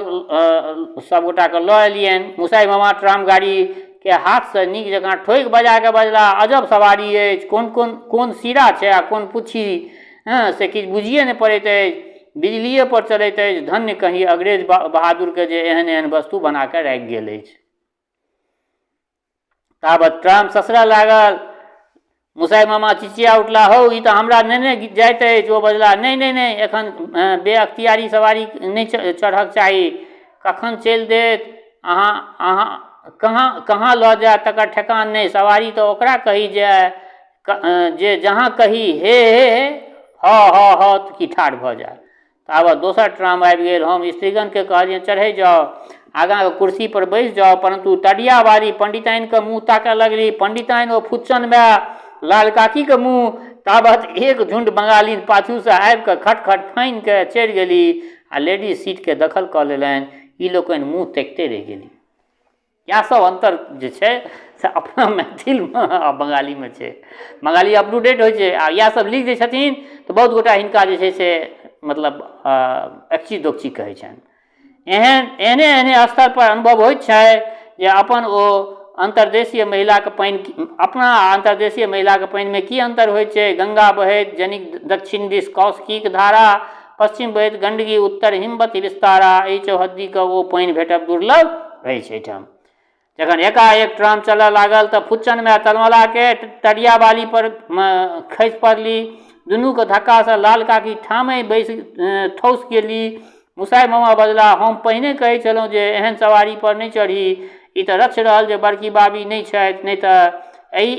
सभ गोटाके लऽ एलियनि। मुसाइ मामा ट्राम गाड़ीके हाथसँ नीक जकाँ ठोकि बजा कऽ बजलाह, अजब सवारी अछि, कोन कोन कोन सिरा छै आ कोन पुच्छी, हँ, से किछु बुझिए नहि पड़ैत अछि, बिजलिए पर चलैत अछि। धन्य कही अंग्रेज बहादुरके जे एहन एहन वस्तु बना कऽ राखि गेल अछि। ताबत ट्राम ससरऽ लागल। मुसाइ मामा चिचिया उठला, हौ, ई तऽ हमरा नेने जाइत अछि। ओ बजला, नहि नहि नहि, एखन बेअख्तियारी सवारी नहि चढ़क चाही। कखन चलि देत, अहाँ अहाँ कहाँ कहाँ लऽ जायत तकर ठेकान नहि। सवारी तऽ ओकरा कही जे जे जहाँ कही हे हे हे, ह ह ह तऽ कि ठाढ़ भऽ जायत। ताबत दोसर ट्राम आबि गेल। हम स्त्रीगणकेँ कहलियनि, चढ़ै जाउ, आगाँक कुर्सीपर बैसि जाउ। परन्तु टडियावाली पंडिताइनके मुँह ताकऽ लगली। पंडिताइन ओ फुच्चन माय लाल काकीक मुँह। ताबत एक झुण्ड बंगालिन पाछूसँ आबि कऽ खट-खट फानि कऽ चढ़ि गेली आ लेडीज सीटकेँ दखल कऽ लेलनि। ई लोकनि मुँह तकिते रहि गेली। इएह सब अन्तर जे छै से अपना मैथिलमे आ बंगालीमे छै। बंगाली अप टू डेट होइ छै आ इएह सब लिख दै छथिन तऽ बहुत गोटा हिनका जे छै से मतलब एकची दोकची कहै छनि। एहन एहने एहने स्तर पर अनुभव होइत छै जे अपन ओ अन्तर्देशीय महिलाके पानि अपना आ अन्तर्देशीय महिलाके पानिमे की अन्तर होइ छै। गंगा बहैत जनिक दक्षिण दिस कौशिकीक धारा, पश्चिम बहैत गण्डकी, उत्तर हिमवती विस्तारा, एहि चौहद्दीके ओ पानि भेटब दुर्लभ अछि एहिठाम। जखन एकाएक ट्राम चलऽ लागल तऽ फुच्चनमे तलमलाके टडिया बाली पर खसि पड़ली। दुनूके धक्कासँ लाल काकी ठामहि बैसि ठौस गेली। मुसाइ मामा बजलाह, हम पहिने कहै छलहुँ जे एहन सवारी पर नहि चढ़ी। ई तऽ रक्ष रहल जे बड़की बाबी नहि छथि, नहि तऽ एहि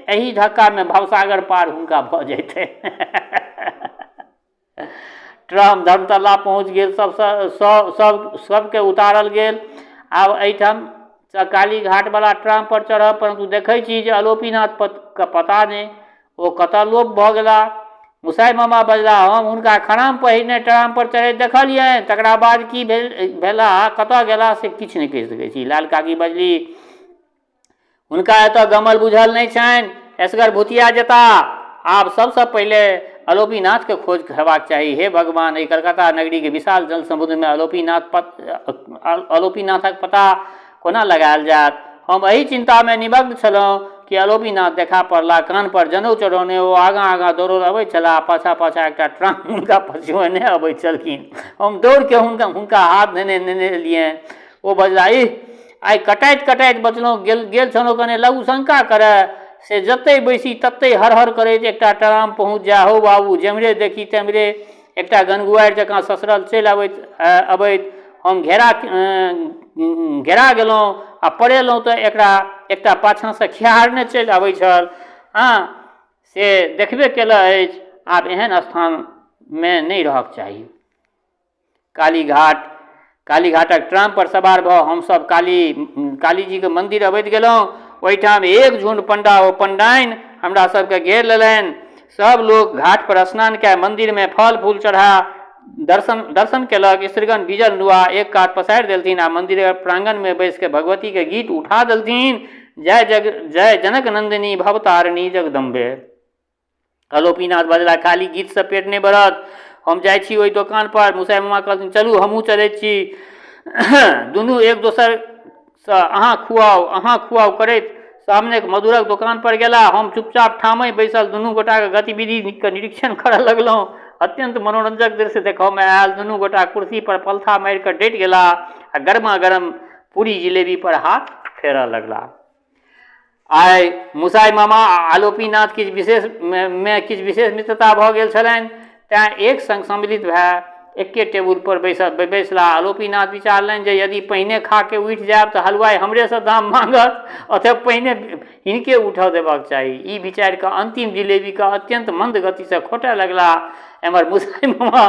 एहि धक्कामे भवसागर पार हुनका भऽ जैतनि। ट्राम धर्मतला पहुँच गेल, सबसँ सब सब सबके उतारल गेल। आब एहिठाम सँ कालीघाटवला ट्रामपर चढ़ब, परन्तु देखै छी जे अलोपीनाथ के पता नहि ओ कतऽ लोप भऽ गेला। मुसाइ मामा बजला, हम हुनका खराम पहिरने ट्रामपर चढ़ैत देखलियनि, तकरा बाद की भेल भेला, कतऽ गेला से किछु नहि कहि सकै छी। लाल काकी बजली, हुनका एतऽ गमल बुझल नहि छनि, एसगर भुतिया जेता। आब सबसँ पहिले अलोपीनाथके खोज हेबाक चाही। हे भगवान, एहि कलकत्ता नगरीके विशाल जल समुद्रमे अलोपीनाथक पता कोना लगायल जायत? हम एही चिन्तामे निमग्न छलहुँ कि अलोपीनाथ देखा पड़लाह। कान्हपर जनउ चढ़ौने ओ आगाँ-आगाँ दौड़ल अबैत छलाह आ पाछाँ-पाछाँ एकटा ट्राम हुनका पछुअयने अबैत छलखिन। हम दौड़िकऽ हुनका हाथ धेने नेने एलियनि। ओ बजलाह, इह! आइ कटाइत-कटाइत बचलहुँ। गेल छलहुँ कने लघुशंका करय, से जतहि बैसी ततहि हर-हर करैत एकटा ट्राम पहुँचि जाय। हौ बाबू, जेम्हरे देखी तेम्हरे एकटा गनगुआरि जकाँ ससरल चलि अबैत। हम घेरा गेलहुँ आ पड़ेलहुँ तऽ एकरा एकटा पाछाँसँ खिहारने चलि अबैत छल। हँ, से देखबे केलह अछि। आब एहन स्थानमे नहि रहक चाही। कालीघाट कालीघाटक ट्रामपर सवार भऽ हमसभ कालीजीके मन्दिर अबैत गेलहुँ। ओहिठाम एक झुण्ड पण्डा ओ पण्डाइन हमरा सभके घेर लेलनि। सभ लोक घाटपर स्नान कए मन्दिरमे फल फूल चढ़ा दर्शन केलक। स्त्रीगण भीजल नुआ एक कात पसारि देलथिन आ मन्दिरक प्राङ्गणमे बैसि कऽ भगवतीके गीत उठा देलथिन, जय जग जय जनक नन्दिनी भवतारिणी जगदम्बे। अलोपीनाथ बजला, खाली गीतसँ पेट नहि भरत, हम जाइ छी ओहि दोकानपर। मुसाइ मामा कहलथिन, चलू हमहूँ चलै छी। दुनू एक दोसरसँ अहाँ खुआउ, अहाँ खुआउ करैत सामनेक मधुरक दोकानपर गेला। हम चुपचाप ठामहि बैसल दुनू गोटाक गतिविधिके निरीक्षण करऽ लगलहुँ। अत्यन्त मनोरंजक दृश्य देखऽमे आयल। दुनू गोटा कुर्सीपर पलथा मारि कऽ डटि गेला आ गरमागरम पूरी जिलेबीपर हाथ फेरऽ लगला। आइ मुसाइ मामा आ आलोपीनाथ किछु विशेष मे किछु विशेष मित्रता भऽ गेल छलनि, तेँ एक संग सम्मिलित भए एक्के टेबुलपर बैसलाह। आलोपीनाथ विचारलनि जे यदि पहिने खा कऽ उठि जायब तऽ हलुआइ हमरेसँ दाम माँगत, अतएव पहिने हिनके उठऽ देबाक चाही। ई विचारि कऽ अन्तिम जिलेबीकेँ अत्यन्त मन्द गतिसँ खोंटय लगलाह। एम्हर मुसाइ मामा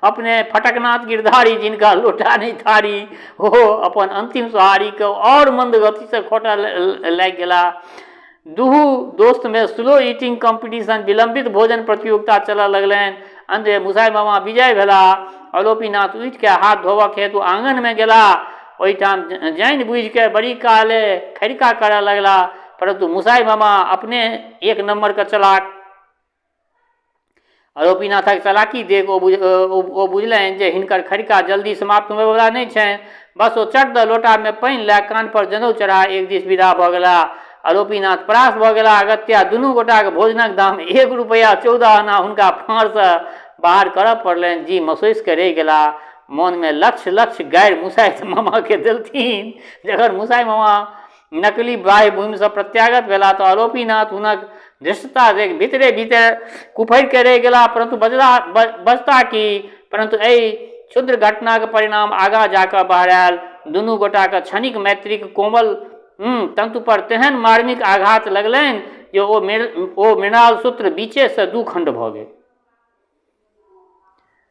अपने फटकनाथ गिरधारी जिनका लोटा नहि थारी, ओ अपन अन्तिम सोहारीके आओर मन्द गतिसँ खोंटऽ लागि गेलाह। दुहू दोस्तमे स्लो ईटिंग कॉम्पिटिशन, विलम्बित भोजन प्रतियोगिता चलऽ लगलनि। अन्तमे मुसाइ मामा विजय भेलाह। अलोपीनाथ उठि कऽ हाथ धोबक हेतु आङनमे गेलाह। ओहिठाम जानि बूझि कऽ बड़ी काल खरिका करऽ लगलाह। परन्तु मुसाइ मामा अपने एक नम्बरके चलाक। आरोपीनाथक चलाकी देख ओ बुझलनि जे हिनकर खरिका जल्दी समाप्त होबयवला नहि छनि। बस ओ चट दऽ लोटामे पानि लए कान्हपर जनउ चढ़ा एक दिस विदा भऽ गेलाह। आरोपीनाथ परास्त भऽ गेलाह। अगत्या दुनू गोटाक भोजनक दाम 1 रुपैया 14 आना हुनका फाँड़सँ बाहर करऽ पड़लनि। जी मसोसि कऽ रहि गेलाह। मोनमे लक्ष-लक्ष गारि मुसाइ मामाकेँ देलथिन। जखन मुसाइ मामा नकली बाह्य भूमिसँ प्रत्यागत भेलाह तऽ आरोपीनाथ हुनक धृष्टता देख भीतरे भीतर कुफरि कऽ रहि गेलाह, परन्तु बजता की? परन्तु एहि क्षुद्र घटनाक परिणाम आगाँ जा कऽ बहरायल। दुनू गोटाक क्षणिक मैत्रीक कोमल तन्तुपर तेहन मार्मिक आघात लगलनि जे ओ मृणाल सूत्र बीचेसँ दू खण्ड भऽ गेल।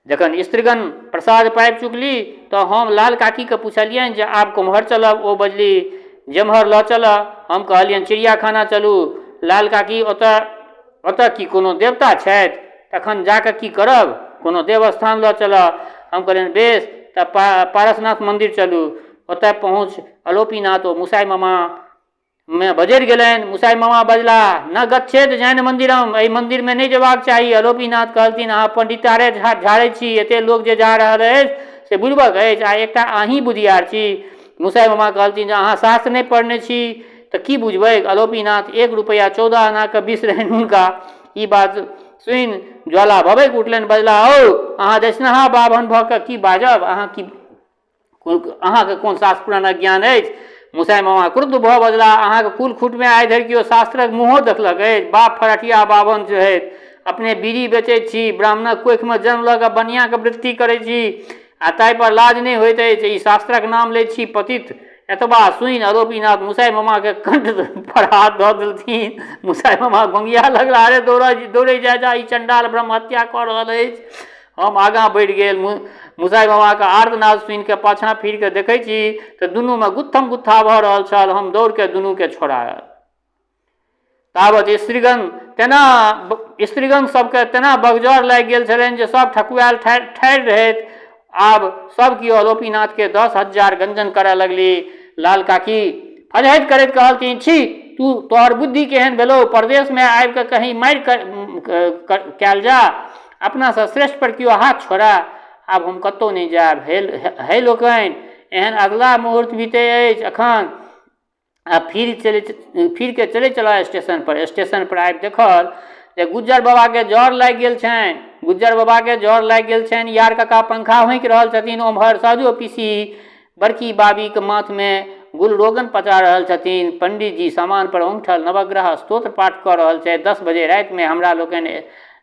जखन स्त्रीगण प्रसाद पाबि चुकली तँ हम लाल काकीकेँ पुछलियनि जे आब कोम्हर चलब? ओ बजली, जेम्हर लऽ चलह। हम कहलियनि, चिड़ियाखाना चलू। लाल काकी, ओतऽ की कोनो देवता छथि? तखन जा कऽ की करब? कोनो देवस्थान लऽ चलह। हम कहलियनि, बेस, तँ पारसनाथ मन्दिर चलू। ओतऽ पहुँचि अलोपीनाथ ओ मुसाइ मामा मे बजरि गेलनि। मुसाइ मामा बजलाह, न गच्छेत जैन मन्दिरम, एहि मन्दिरमे नहि जेबाक चाही। अलोपीनाथ कहलथिन, अहाँ पण्डितारे झाड़ै छी, एते लोक जे जा रहल अछि से बुड़िबक अछि आ एकटा अहीँ बुधियार छी। मुसाइ मामा कहलथिन जे अहाँ शास्त्र नहि पढ़ने छी तऽ की बुझबैक? अलोपीनाथ 1 रुपैआ 14 आनाके विष रहनि हुनका। ई बात सुनि ज्वाला भभकि उठलनि, बजलाह, हौ, अहाँ दक्षिणाहा बाभन भऽ कऽ की बाजब? अहाँ की अहाँके कोन शास्त्र पुराणक ज्ञान अछि? मुसाइ मामा क्रुद्ध भऽ बजलाह, अहाँके कुल खूटमे आइ धरि केओ शास्त्रक मुँहो देखलक अछि? बाप फरठिया बाभन छथि, अपने बीड़ी बेचैत छी, ब्राह्मणक कोखिमे जन्म लऽ कऽ बनियाँके वृत्ति करैत छी आ ताहिपर लाज नहि होइत अछि, ई शास्त्रक नाम लैत छी पतित। एतबा सुनि आरोपीनाथ मुसाइ मामाके कंठ पर हाथ धऽ देलथिन। मुसाइ मामा गोंगिया लगला, अरे दौड़ै जाइ जा, ई चण्डाल ब्रह्म हत्या कऽ रहल अछि। हम आगाँ बढ़ि गेल। मुसाइ मामाके आर्तनाद सुनिके पाछाँ फिरिके देखै छी तऽ दुनूमे गुत्थम गुत्था भऽ रहल छल। हम दौड़के दुनूके छोड़ायल। तावत स्त्रीगण तेना स्त्रीगण सबके तेना बगजर लागि गेल छलनि जे सब ठकुआयल ठाढ़ि रहथि। आब सब केओ अलोपीनाथके 10,000 गंजन करय लगली। लाल काकी फजहैत करैत कहलथिन, छी तू, तोहर बुद्धि केहन भेलौ? परदेशमे आबि कऽ कहीं मारि कयल जा, अपनासँ श्रेष्ठ पर केओ हाथ छोड़ए। आब हम कतहु नहि जायब। हे लोकनि, एहन अधलाह मुहूर्त बीतै अछि एखन। आ फिर चलै फिरके चलै चलऽ स्टेशन पर। स्टेशन पर आबि देखल जे गुज्जर बाबाके जर लागि गेल छनि, गुज्जर बाबाके जर लागि गेल छनि। यार काका पंखा होंकि रहल छथिन। ओम्हर सहजो पीसी बड़की बाबीके माथमे गुलरोगन पचा रहल छथिन। पंडीजी सामान पर ओंगठल नवग्रह स्तोत्र पाठ कऽ रहल छथि। 10 बजे रातिमे हमरा लोकनि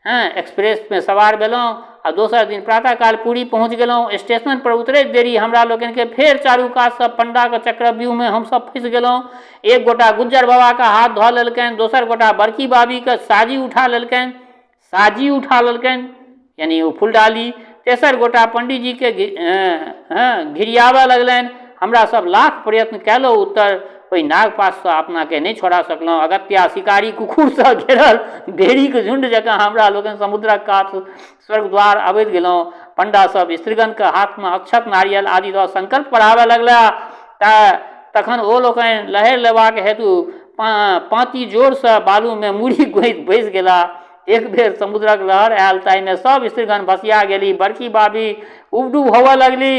हँ एक्सप्रेसमे सवार भेलहुँ आ दोसर दिन प्रातःकाल पुरी पहुँच गेलहुँ। स्टेशन पर उतरैत देरी हमरा लोकनिके फेर चारू कातसँ पंडाके चक्रव्यूहमे हमसभ फँसि गेलहुँ। एक गोटा गुज्जर बाबाके हाथ धऽ लेलकनि, दोसर गोटा बड़की बाबीके साजी उठा लेलकनि, साजी उठा लेलकनि यानी ओ फुलडाली, तेसर गोटा पंडीजीके हँ घिरियाबऽ लगलनि। हमरा सब लाख प्रयत्न कयलहुँ उत्तर ओहि नागपाशसँ अपनाके नहि छोड़ा सकलहुँ। अगत्या शिकारी कुकुरसँ घेरल भेड़ीके झुण्ड जकाँ हमरा लोकनि समुद्रक कात स्वर्गद्वार अबैत गेलहुँ। पंडा सब स्त्रीगणके हाथमे अक्षत नारियल आदि दऽ संकल्प पढ़ाबऽ लगला। तखन ओ लोकनि लहरि लेबाक हेतु पाँति जोरसँ बालूमे मूड़ी गोँति बैसि गेला। एक बेर समुद्रक लहर आयल, ताहिमे सब स्त्रीगण भसिया गेली। बड़की बाबी उबडुब होबऽ लगली।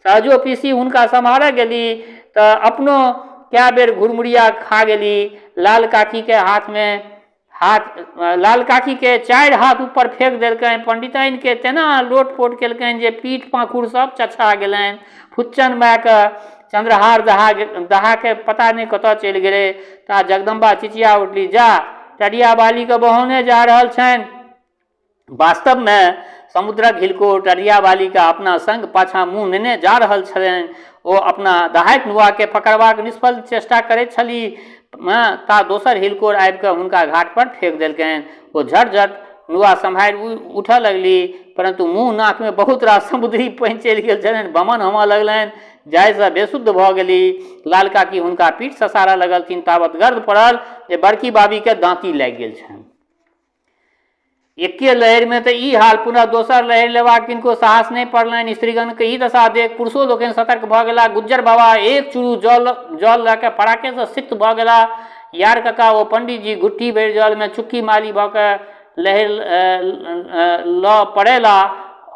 सहजो पीसी हुनका सम्हारऽ गेली तऽ अपनो कए बेर घुरमुरिया खा गेली। लाल काकीके हाथमे हाथ लाल काकीके 4 हाथ ऊपर फेंक देलकनि। पंडिताइनके तेना लोटपोट केलकनि जे पीठ पाँखुर सब चछा गेलनि। फुच्चन मायके चन्द्रहार दहाके पता नहि कतऽ चलि गेलै। ता जगदम्बा चिचिया उठली, जा टडिया बालीके बहौने जा रहल छनि। वास्तवमे समुद्रक हिलकोर टडिया बालीके अपना संग पाछाँ मुँह नेने जा रहल छलनि। ओ अपना दहाइत नुआके पकड़बाक निष्फल चेष्टा करैत छली ता दोसर हिलकोर आबि कऽ हुनका घाट पर फेंक देलकनि। ओ झट-झट नुआ सम्हारि उठऽ लगली, परन्तु मुँह नाकमे बहुत रास समुद्री पानि चलि गेल छलनि। वमन होमऽ लगलनि जाहिसँ बेसुध भऽ गेली। लाल काकी हुनका पीठ ससारऽ लगलथिन। तावत गर्द पड़ल जे बड़की बाबीके दाँती लागि गेल छनि। एके लहरिमे तऽ ई हाल, पुनः दोसर लहरि लेबाक किनको साहस नहि पड़लनि। स्त्रीगणके ई दशा देख पुरुषो लोकनि सतर्क भऽ गेलाह। गुज्जर बाबा एक चूरू जल जल लऽ कऽ फराकेसँ सिक्त भऽ गेलाह। यार कका ओ पंडीजी घुट्ठी भरि जलमे चुक्की माली भऽ कऽ लहरि लऽ पड़ेला।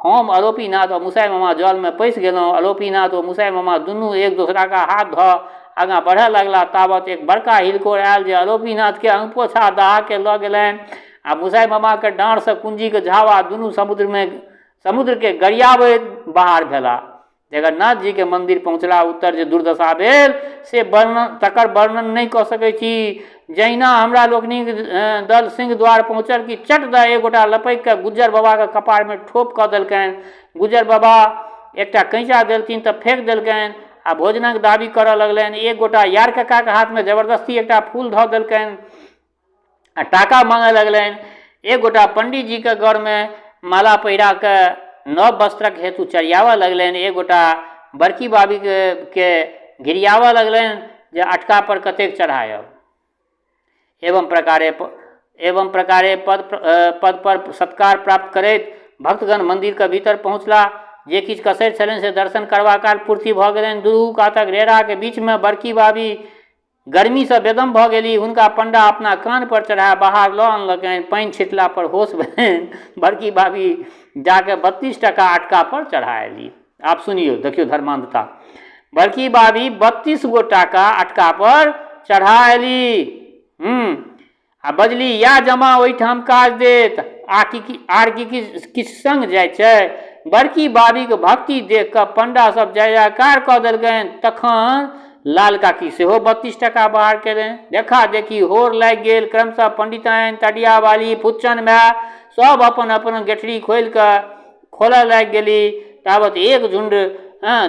हम अलोपीनाथ आ मुसाइ मामा जलमे पैसि गेलहुँ। अलोपीनाथ ओ मुसाइ मामा दुनू एक दोसराके हाथ धऽ आगाँ बढ़य लगलाह। तावत एक बड़का हिलकोर आयल जे अलोपीनाथके अंगपोछा दहाके लऽ गेलनि आ मुसाइ मामाके डाँड़सँ कुंजीके झावा। दुनू समुद्रके गरियाबैत बाहर भेलाह। जगन्नाथ जीके मन्दिर पहुँचला उत्तर जे दुर्दशा भेल से वर्णन तकर वर्णन नहि कऽ सकै छी। जहिना हमरा लोकनिक दल सिंह द्वार पहुँचल कि चट दऽ एक गोटा लपकि कऽ गुज्जर बाबाके कपारमे ठोप कऽ देलकनि। गुज्जर बाबा एकटा कैँचा देलथिन तऽ फेक देलकनि आ भोजनक दाबी करऽ लगलनि। एक गोटा यार कक्काके हाथमे जबरदस्ती एकटा फूल धऽ देलकनि आ टाका माँगऽ लगलनि। एक गोटा पंडीजीके गरमे माला पहिरा कऽ नव वस्त्रक हेतु चरियाबऽ लगलनि। एक गोटा बड़की बाबीके के घिरियाबऽ लगलनि जे अटका पर कतेक चढ़ायब। एवं प्रकारे पद पद पर सत्कार प्राप्त करैत भक्तगण मन्दिरके भीतर पहुँचला। जे किछु कसरि छलनि से दर्शन करबा काल पूर्ति भऽ गेलनि। दुनू कातक रेड़ाके बीचमे बड़की बाबी गर्मीसँ बेदम भऽ गेली। हुनका पंडा अपना कान्ह पर चढ़ा बाहर लऽ अनलकनि। पानि छिटला पर होश भेलनि। बड़की बाबी जाके 32 टाका अटका पर चढ़ा अयली। आब सुनियौ, देखियौ धर्मांधता। बड़की बाबी 32 गो टाका अटका पर चढ़ा अयली। आ बजली, इएह जमा ओहिठाम काज देत आ कि आर की किछु संग जाइ छै? बड़की बाबीक भक्ति देख कऽ पंडा सब जय जयकार कऽ देलकनि। तखन लाल काकी सेहो 32 टाका बाहर केलनि। देखा देखी होर लागि गेल। क्रमशः पंडिताइन, तडिया वाली, फुच्चन माय सब अपन अपन गेठरी खोलि कऽ खोलऽ लागि गेली। तावत एक झुण्ड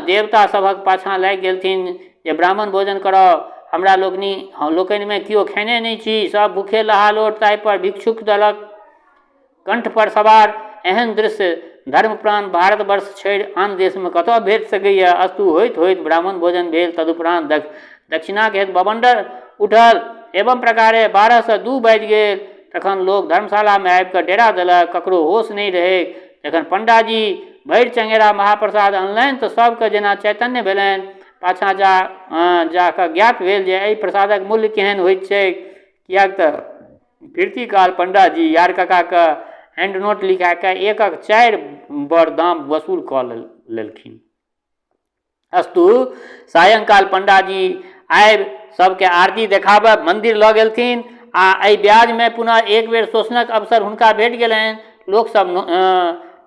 देवता सभक पाछाँ लागि गेलथिन जे ब्राह्मण भोजन कराउ। हमरा लोकनि लोकनिमे केओ खेने नहि छी, सब भूखे लहालोट, ताहिपर भिक्षुक दलक कण्ठपर सवार। एहन दृश्य धर्मप्राण भारतवर्ष छोड़ि आन देशमे कतऽ भेट सकैए? अस्तु, होइत होइत ब्राह्मण भोजन भेल। तदुपरान्त दक्षिणाक हेतु बवण्डर उठल। एवं प्रकारे 12सँ 2 बाजि गेल। तखन लोक धर्मशालामे आबि कऽ डेरा देलक। ककरो होश नहि रहैक। जखन पण्डाजी भरि चङ्गेरा महाप्रसाद अनलनि तऽ सभकेँ जेना चैतन्य भेलनि। पाछाँ जा जा कऽ ज्ञात भेल जे एहि प्रसादक मूल्य केहन होइत छैक, किएक तऽ फिरती काल पण्डाजी यार काकाके हैण्डनोट लिखा कऽ एकक 4 बर दाम वसूल कऽ लेलखिन। अस्तु, सायंकाल पण्डाजी आबि सभके आरती देखाबऽ मन्दिर लऽ गेलथिन आ एहि ब्याजमे पुनः एक बेर शोषणक अवसर हुनका भेट गेलनि। लोकसभ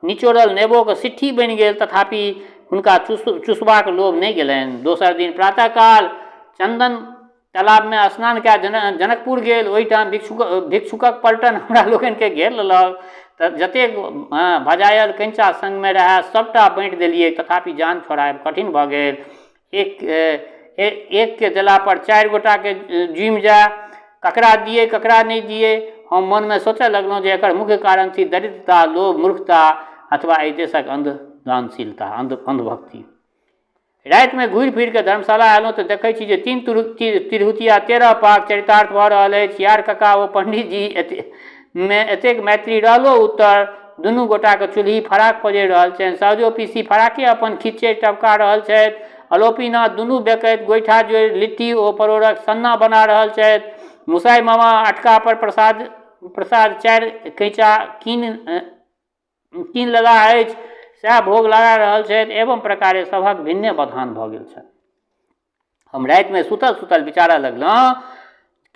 निचोड़ल नेबोक सिट्ठी बनि गेल, तथापि हुनका चुसबाक लोभ नहि गेलनि। दोसर दिन प्रातःकाल चन्दन तालाबमे स्नान कए जनकपुर गेल। ओहिठाम भिक्षुकक पलटन हमरा लोकनिके घेर लेलक तऽ जतेक भजायल कैँचा सङ्गमे रहए सभटा बाँटि देलियै, तथापि जान छोड़ायब कठिन भऽ गेल। एकके देलापर 4 गोटाके जुमि जाय। ककरा दियै, ककरा नहि दियै? हम मनमे सोचऽ लगलहुँ जे एकर मुख्य कारण थिक दरिद्रता, लोभ, मूर्खता अथवा एहि देशक अन्ध दानशीलता, अन्धभक्ति। रातिमे घुरि फिरि कऽ धर्मशाला अयलहुँ तऽ देखै छी जे 3 तिरहुतिया 13 पाग चरितार्थ भऽ रहल अछि। यार कका ओ पण्डितजी मे एतेक मैत्री रहलो उत्तर दुनू गोटाके चूल्हि फराक पजरि रहल छनि। सहजो पीसी फराके अपन खिच्चड़ि टपका रहल छथि। अलोपीनाथ दुनू बेकैत गोइठा जोड़ि लिट्टी ओ परोड़क सन्ना बना रहल छथि। मुसाइ मामा अटका पर प्रसाद 4 कैँचा कीन लेलाह अछि, सएह भोग लगा रहल छथि। एवं प्रकारे सभक भिन्ने बधान भऽ गेल छल। हम रातिमे सुतल सुतल विचारऽ लगलहुँ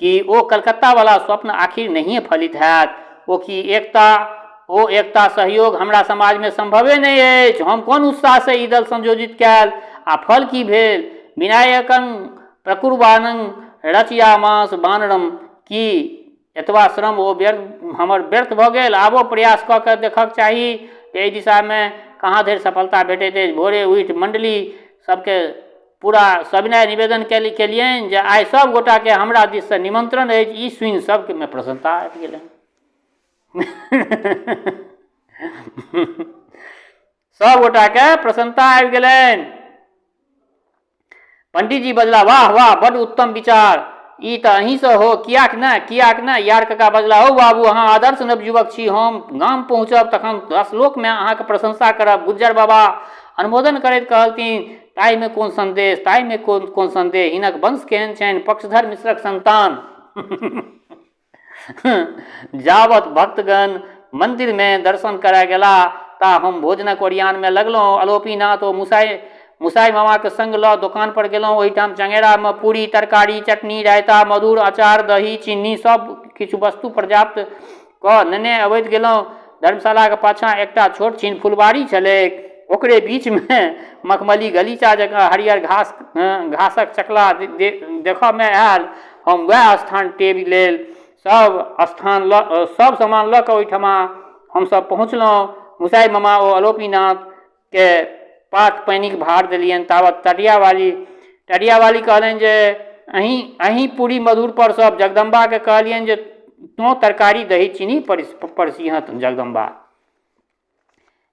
कि ओ कलकत्तावला स्वप्न आखिर नहिए फलित हैत। ओ कि एकता सहयोग हमरा समाजमे सम्भवे नहि अछि। हम कोन उत्साहसँ ई दल संयोजित कयल आ फल की भेल? विनायकं प्रकुर्वाणं रचयामास बानरम। की एतबा श्रम ओ व्यर्थ हमर व्यर्थ भऽ गेल? आबो प्रयास कऽ कऽ देखक चाही जे एहि दिशामे कहाँ धरि सफलता भेटैत अछि। भोरे उठि मण्डली सबके पूरा सविनय निवेदन केलियनि जे आइ सब गोटाके हमरा दिससँ निमन्त्रण अछि। ई सुनि सबके प्रसन्नता आबि गेलनि। सब गोटाके प्रसन्नता आबि गेलनि। पंडीजी बजला, वाह वाह, बड्ड उत्तम विचार, ई तऽ अहीँसँ हो, किएक ने, किएक ने। यार काका बजला, हौ बाबू, अहाँ आदर्श नवयुवक छी, हम गाम पहुँचब तखन दस लोकमे अहाँके प्रशंसा करब। गुज्जर बाबा अनुमोदन करैत कहलथिन, ताहिमे कोन संदेह, ताहिमे कोन कोन संदेह, हिनक वंश केहन छनि, पक्षधर मिश्रक संतान। जावत भक्तगण मन्दिरमे दर्शन करय गेला ता हम भोजनक ओरियानमे लगलहुँ। अलोपीनाथ ओ मुसाइ मामाके संग लऽ दोकान पर गेलहुँ। ओहिठाम चङेरामे पूरी, तरकारी, चटनी, रायता, मधुर, अचार, दही, चीनी सब किछु वस्तु पर्याप्त कऽ नेने अबैत गेलहुँ। धर्मशालाक पाछाँ एकटा छोट छिन फुलबाड़ी छलैक। ओकरे बीचमे मखमली गलीचा जकाँ हरियर घासक चकला देखऽमे आयल। हम वएह स्थान टेबि लेल। सब सामान लऽ कऽ ओहिठमा हमसब पहुँचलहुँ। मुसाइ मामा ओ अलोपीनाथके पात पानिक भार देलियनि। तावत टडियावाली कहलनि जे अहीं पूरी मधुर पर सब। जगदम्बाके कहलियनि जे तोँ तरकारी दही चीनी परसिहँ जगदम्बा।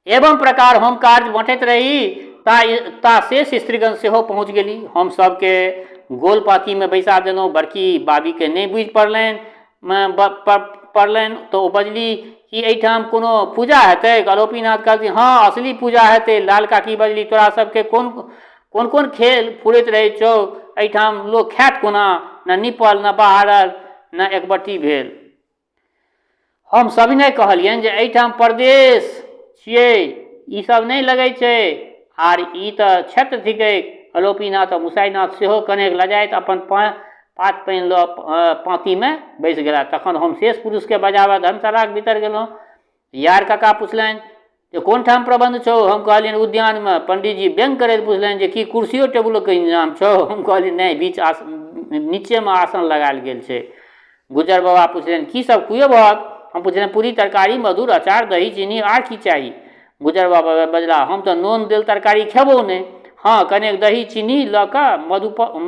एवं प्रकार हम कार्य बँटैत रही ता शेष स्त्रीगण सेहो पहुँच गेली। हम सबके गोल पाँतीमे बैसा देलहुँ। बड़की बाबीके नहि बुझि पड़लनि तऽ ओ बजली कि एहिठाम कोनो पूजा हेतै? अलोपीनाथ कहलथिन, हँ, असली पूजा हेतै। लाल काकी बजली, तोरा सबके कोन कोन कोन खेल फुरैत रहै छौ? एहिठाम लोक खायत कोना? ने निपल, ने बहारल, ने एकबट्टी भेल। हम सविनय कहलियनि जे एहिठाम परदेश छियै, ई सब नहि लगै छै, आर ई तऽ क्षेत्र थिकै। अलोपीनाथ आ मुसाइनाथ सेहो कनेक लजाइत अपन पात पानि लऽ पाँतीमे बैस गेलाह। तखन हम शेष पुरुषके बजाबऽ धर्मशालाक भीतर गेलहुँ। यार काका पुछलनि जे कोन ठाम प्रबन्ध छौ? हम कहलियनि उद्यानमे। पंडीजी व्यंग करैत पुछलनि जे की कुर्सियो टेबुलोके इंतजाम छौ? हम कहलियनि नहि, बीच नीचेमे आसन लगायल गेल छै। गुज्जर बाबा पुछलनि, की सब खुएबहक? हम पुछलियनि, पूरी, तरकारी, मधुर, अचार, दही, चीनी, आर की चाही? गुज्जर बाबा बजला, हम तऽ नोन देल तरकारी खेबो नहि, हँ कनेक दही चीनी लऽ कऽ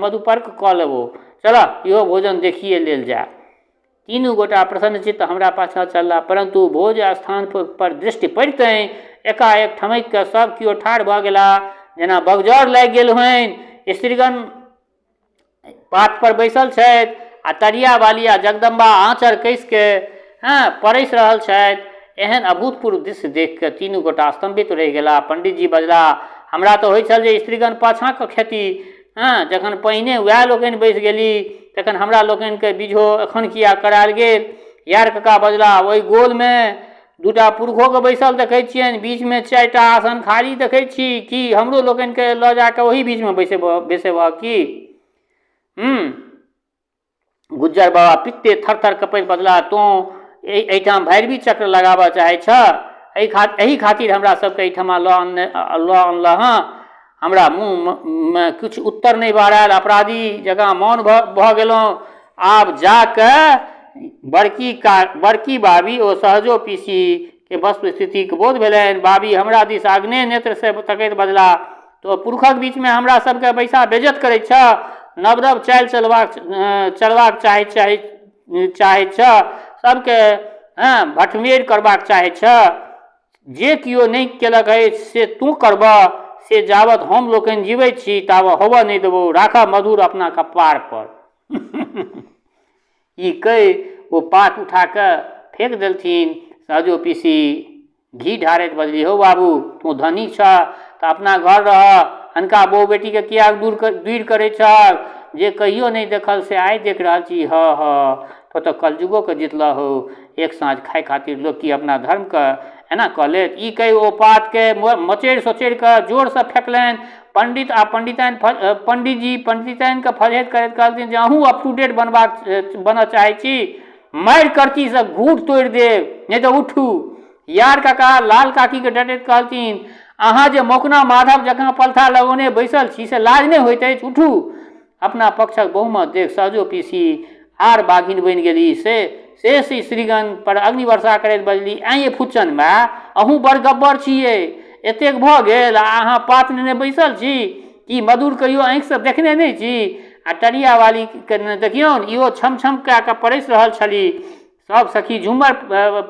मधुपर्क कऽ लेबो। चलह, इहो भोजन देखिए लेल जाय। तीनू गोटा प्रसन्नचित्त हमरा पाछाँ चललाह, परन्तु भोज स्थान पर दृष्टि पड़ितहि एकाएक ठमकि कऽ सभ केओ ठाढ़ भऽ गेलाह, जेना बगजर लागि गेल होइन। स्त्रीगण पात पर बैसल छथि आ तरियावाली आ जगदम्बा आँचर कसि कऽ हँ परसि रहल छथि। एहन अभूतपूर्व दृश्य देखि कऽ तीनू गोटा स्तम्भित रहि गेलाह। पंडितजी बजलाह, हमरा तऽ होइत छल जे स्त्रीगण पाछाँ कऽ खेती हँ, जखन पहिने वएह लोकनि बैसि गेली तखन हमरा लोकनिकेँ बिझो एखन किएक करायल गेल? यार कका बजलाह, ओहि गोलमे दूटा पुरुखोके बैसल देखै छियनि, बीचमे चारिटा आसन खाली देखै छी, की हमरो लोकनिकेँ लऽ जा कऽ ओही बीचमे बैसेबह बैसेबह की? हूँ। गुज्जर बाबा पित्ते थर-थर कँपैत बजलाह, तोँ एहिठाम भैरवी चक्र लगाबऽ चाहै छह? एहि खातिर हमरा सभकेँ एहिठमा लऽ अनने लऽ अनलह हँ? हमरा मुँहमे किछु उत्तर नहि बहरायल। अपराधी जकाँ मौन भऽ गेलहुँ। आब जा कऽ बड़की का बड़की बाबी ओ सहजो पीसीकेँ वस्तुस्थितिक बोध भेलनि। बाबी हमरा दिस आग्नेय नेत्रसँ तकैत बजलाह, तोँ पुरुखक बीचमे हमरा सभकेँ बैसा बेइज्जत करैत छह? नव-नव चालि चलबाक चलबाक चाहैत चाहैत छह? सभकेँ हँ भटमेर करबाक चाहैत छह? जे केओ नहि केलक अछि से तोँ करबह? से जाबत हम लोकनि जीबैत छी ताबत होबऽ नहि देबौ। राखह मधुर अपना कप्पारपर। ई कहि ओ पात उठा कऽ फेक देलथिन। सहजो पीसी घी ढारैत बजली, हौ बाबू, तोँ धनी छह तऽ अपना घर रहह, अनका बहु-बेटीकेँ किएक दूरि करै छहक? जे कहियो नहि देखल से आइ देखि रहल छी। हऽ हऽ, तोँ तऽ कलजुगोकेँ जितलह हौ। एक साँझ खाइ खातिर लोक की अपना धर्मकेँ एना कऽ लेत? ई कहि ओ पातकेँ मचोड़ि-सोचोड़ि कऽ जोरसँ फेकलनि। पंडित आ पंडिताइन पंडीजी पंडिताइनकेँ फजहैत करैत कहलथिन जे अहूँ अप टू डेट बनबाक बनऽ चाहै छी? मारि करचीसँ घूर तोड़ि देब, नहि तऽ उठू। यार काका लाल काकीकेँ डटैत कहलथिन, अहाँ जे मौकना माधव जकाँ पलथा लगौने बैसल छी से लाज नहि होइत अछि? उठू। अपना पक्षक बहुमत देख सहजो पीसी आर बाघिन बनि गेली। से शेष स्त्रीगण पर अग्निवर्षा करैत बजली, ऐं ये फुच्चन माय, अहूँ बड़ गब्बर छियै। एतेक भऽ गेल आ अहाँ पात नेने बैसल छी? की मधुर कहियो आँखिसँ देखने नहि छी? आ टरियावालीके ने देखियौन, इहो छम-छम कए कऽ परसि रहल छली। सभ सखी झूमर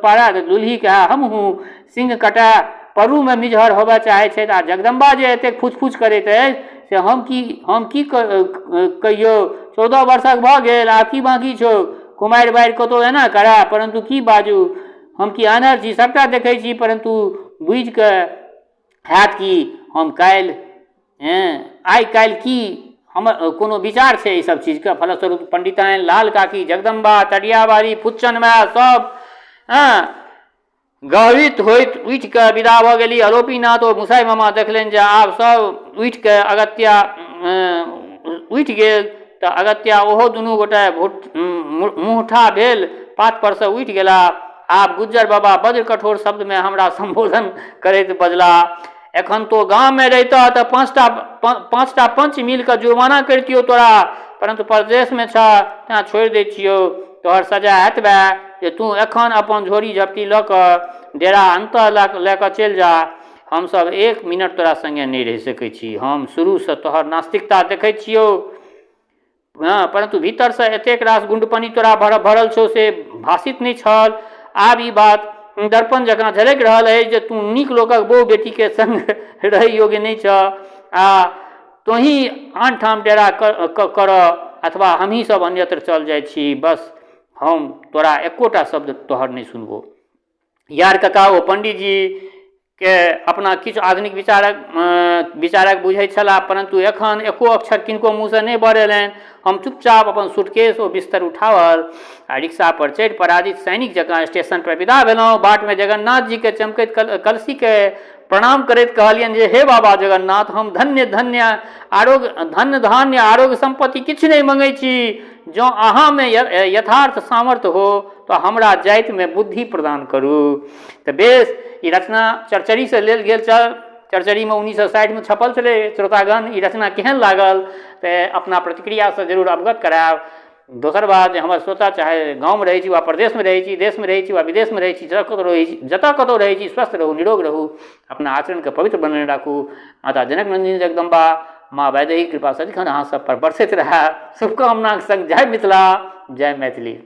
पाड़त, दुलही कहए हमहूँ। सिंह कटाए परूमे मिजहर होबए चाहै छथि आ जगदम्बा जे एतेक फुच-फुच करैत अछि से हम की हम की कहियौ? 14 वर्षक भऽ गेल, आब की बाँकी छौ? कुमारि बारि कतौ एना करए? परन्तु की बाजू? हम की आन्हर छी? सभटा देखै छी, परन्तु बुझि कऽ हैत की? हम काल्हि हेँ आइ काल्हि की हमर कोनो विचार छै एहि सब चीजके? फलस्वरूप पंडिताइन, लाल काकी, जगदम्बा, तरियाबाड़ी, फुच्चन माय सब हँ गहवित होइत उठि कऽ विदा भऽ गेली। आरोपीनाथ ओ मुसाइ मामा देखलनि जे आब सब उठि कऽ अगत्या उठि गेल तऽ अगत्या ओहो दुनू गोटे मुँहठा भेल पात परसँ उठि गेला। आब गुज्जर बाबा बज्र कठोर शब्दमे हमरा सम्बोधन करैत बजलाह, एखन तोँ गाममे रहितह तऽ पाँचटा पंच मिलि कऽ जुर्माना करितियौ तोरा, परन्तु परदेशमे छह तेँ छोड़ि दैत छियौ। तोहर सजा एतबे जे तोँ एखन अपन झोरी-झपटी लऽ कऽ डेरा अन्तः लऽ कऽ चलि जाह। हम सभ एक मिनट तोरा संगे नहि रहि सकैत छी। हम शुरूसँ तोहर नास्तिकता देखैत छियौ। हँ, परन्तु भीतरसँ एतेक रास गुण्डपनी तोरा भरल छौ से भासित नहि छल। आब ई बात दर्पण जकाँ झलकि रहल अछि जे तूँ नीक लोकक बहु-बेटीके संग रहै योग्य नहि छह आ तोँही आन ठाम डेरा करह अथवा हमही सभ अन्यत्र चल जाइ छी। बस, हम तोरा एकोटा शब्द तोहर नहि सुनबौ। यार कका ओ पंडीजी के अपना किछु आधुनिक विचारक विचारक बुझैत छलाह, परन्तु एखन एको अक्षर किनको मुँहसँ नहि बहरेलनि। हम चुपचाप अपन सूटकेस ओ बिस्तर उठाओल आ रिक्शा पर चढ़ि पराजित सैनिक जकाँ स्टेशन पर विदा भेलहुँ। बाटमे जगन्नाथ जीके चमकैत कलसीके प्रणाम करैत कहलियनि जे हे बाबा जगन्नाथ, हम धन्य धन्य आरोग्य धन्य धान्य आरोग्य सम्पत्ति किछु नहि मङ्गै छी। जँ अहाँमे यथार्थ सामर्थ्य हो तऽ हमरा जातिमे बुद्धि प्रदान करू। तऽ बेस, ई रचना चरचरीसँ लेल गेल छल। चरचरीमे 1960मे छपल छलै। श्रोतागण, ई रचना केहन लागल तऽ अपना प्रतिक्रियासँ जरूर अवगत करायब। दोसर बात जे हमर श्रोता चाहे गाँवमे रहै छी वा परदेशमे रहै छी, देशमे रहै छी वा विदेशमे रहै छी, जतऽ कतहु रहै छी, जतऽ कतहु रहै छी, स्वस्थ रहू, निरोग रहू, अपना आचरणके पवित्र बनेने राखू। माता जनक नन्दिनी जगदम्बा, माँ वैदेही कृपा सदिखन अहाँ सब पर बरसैत रहए। शुभकामनाक संग जय मिथिला, जय मैथिली।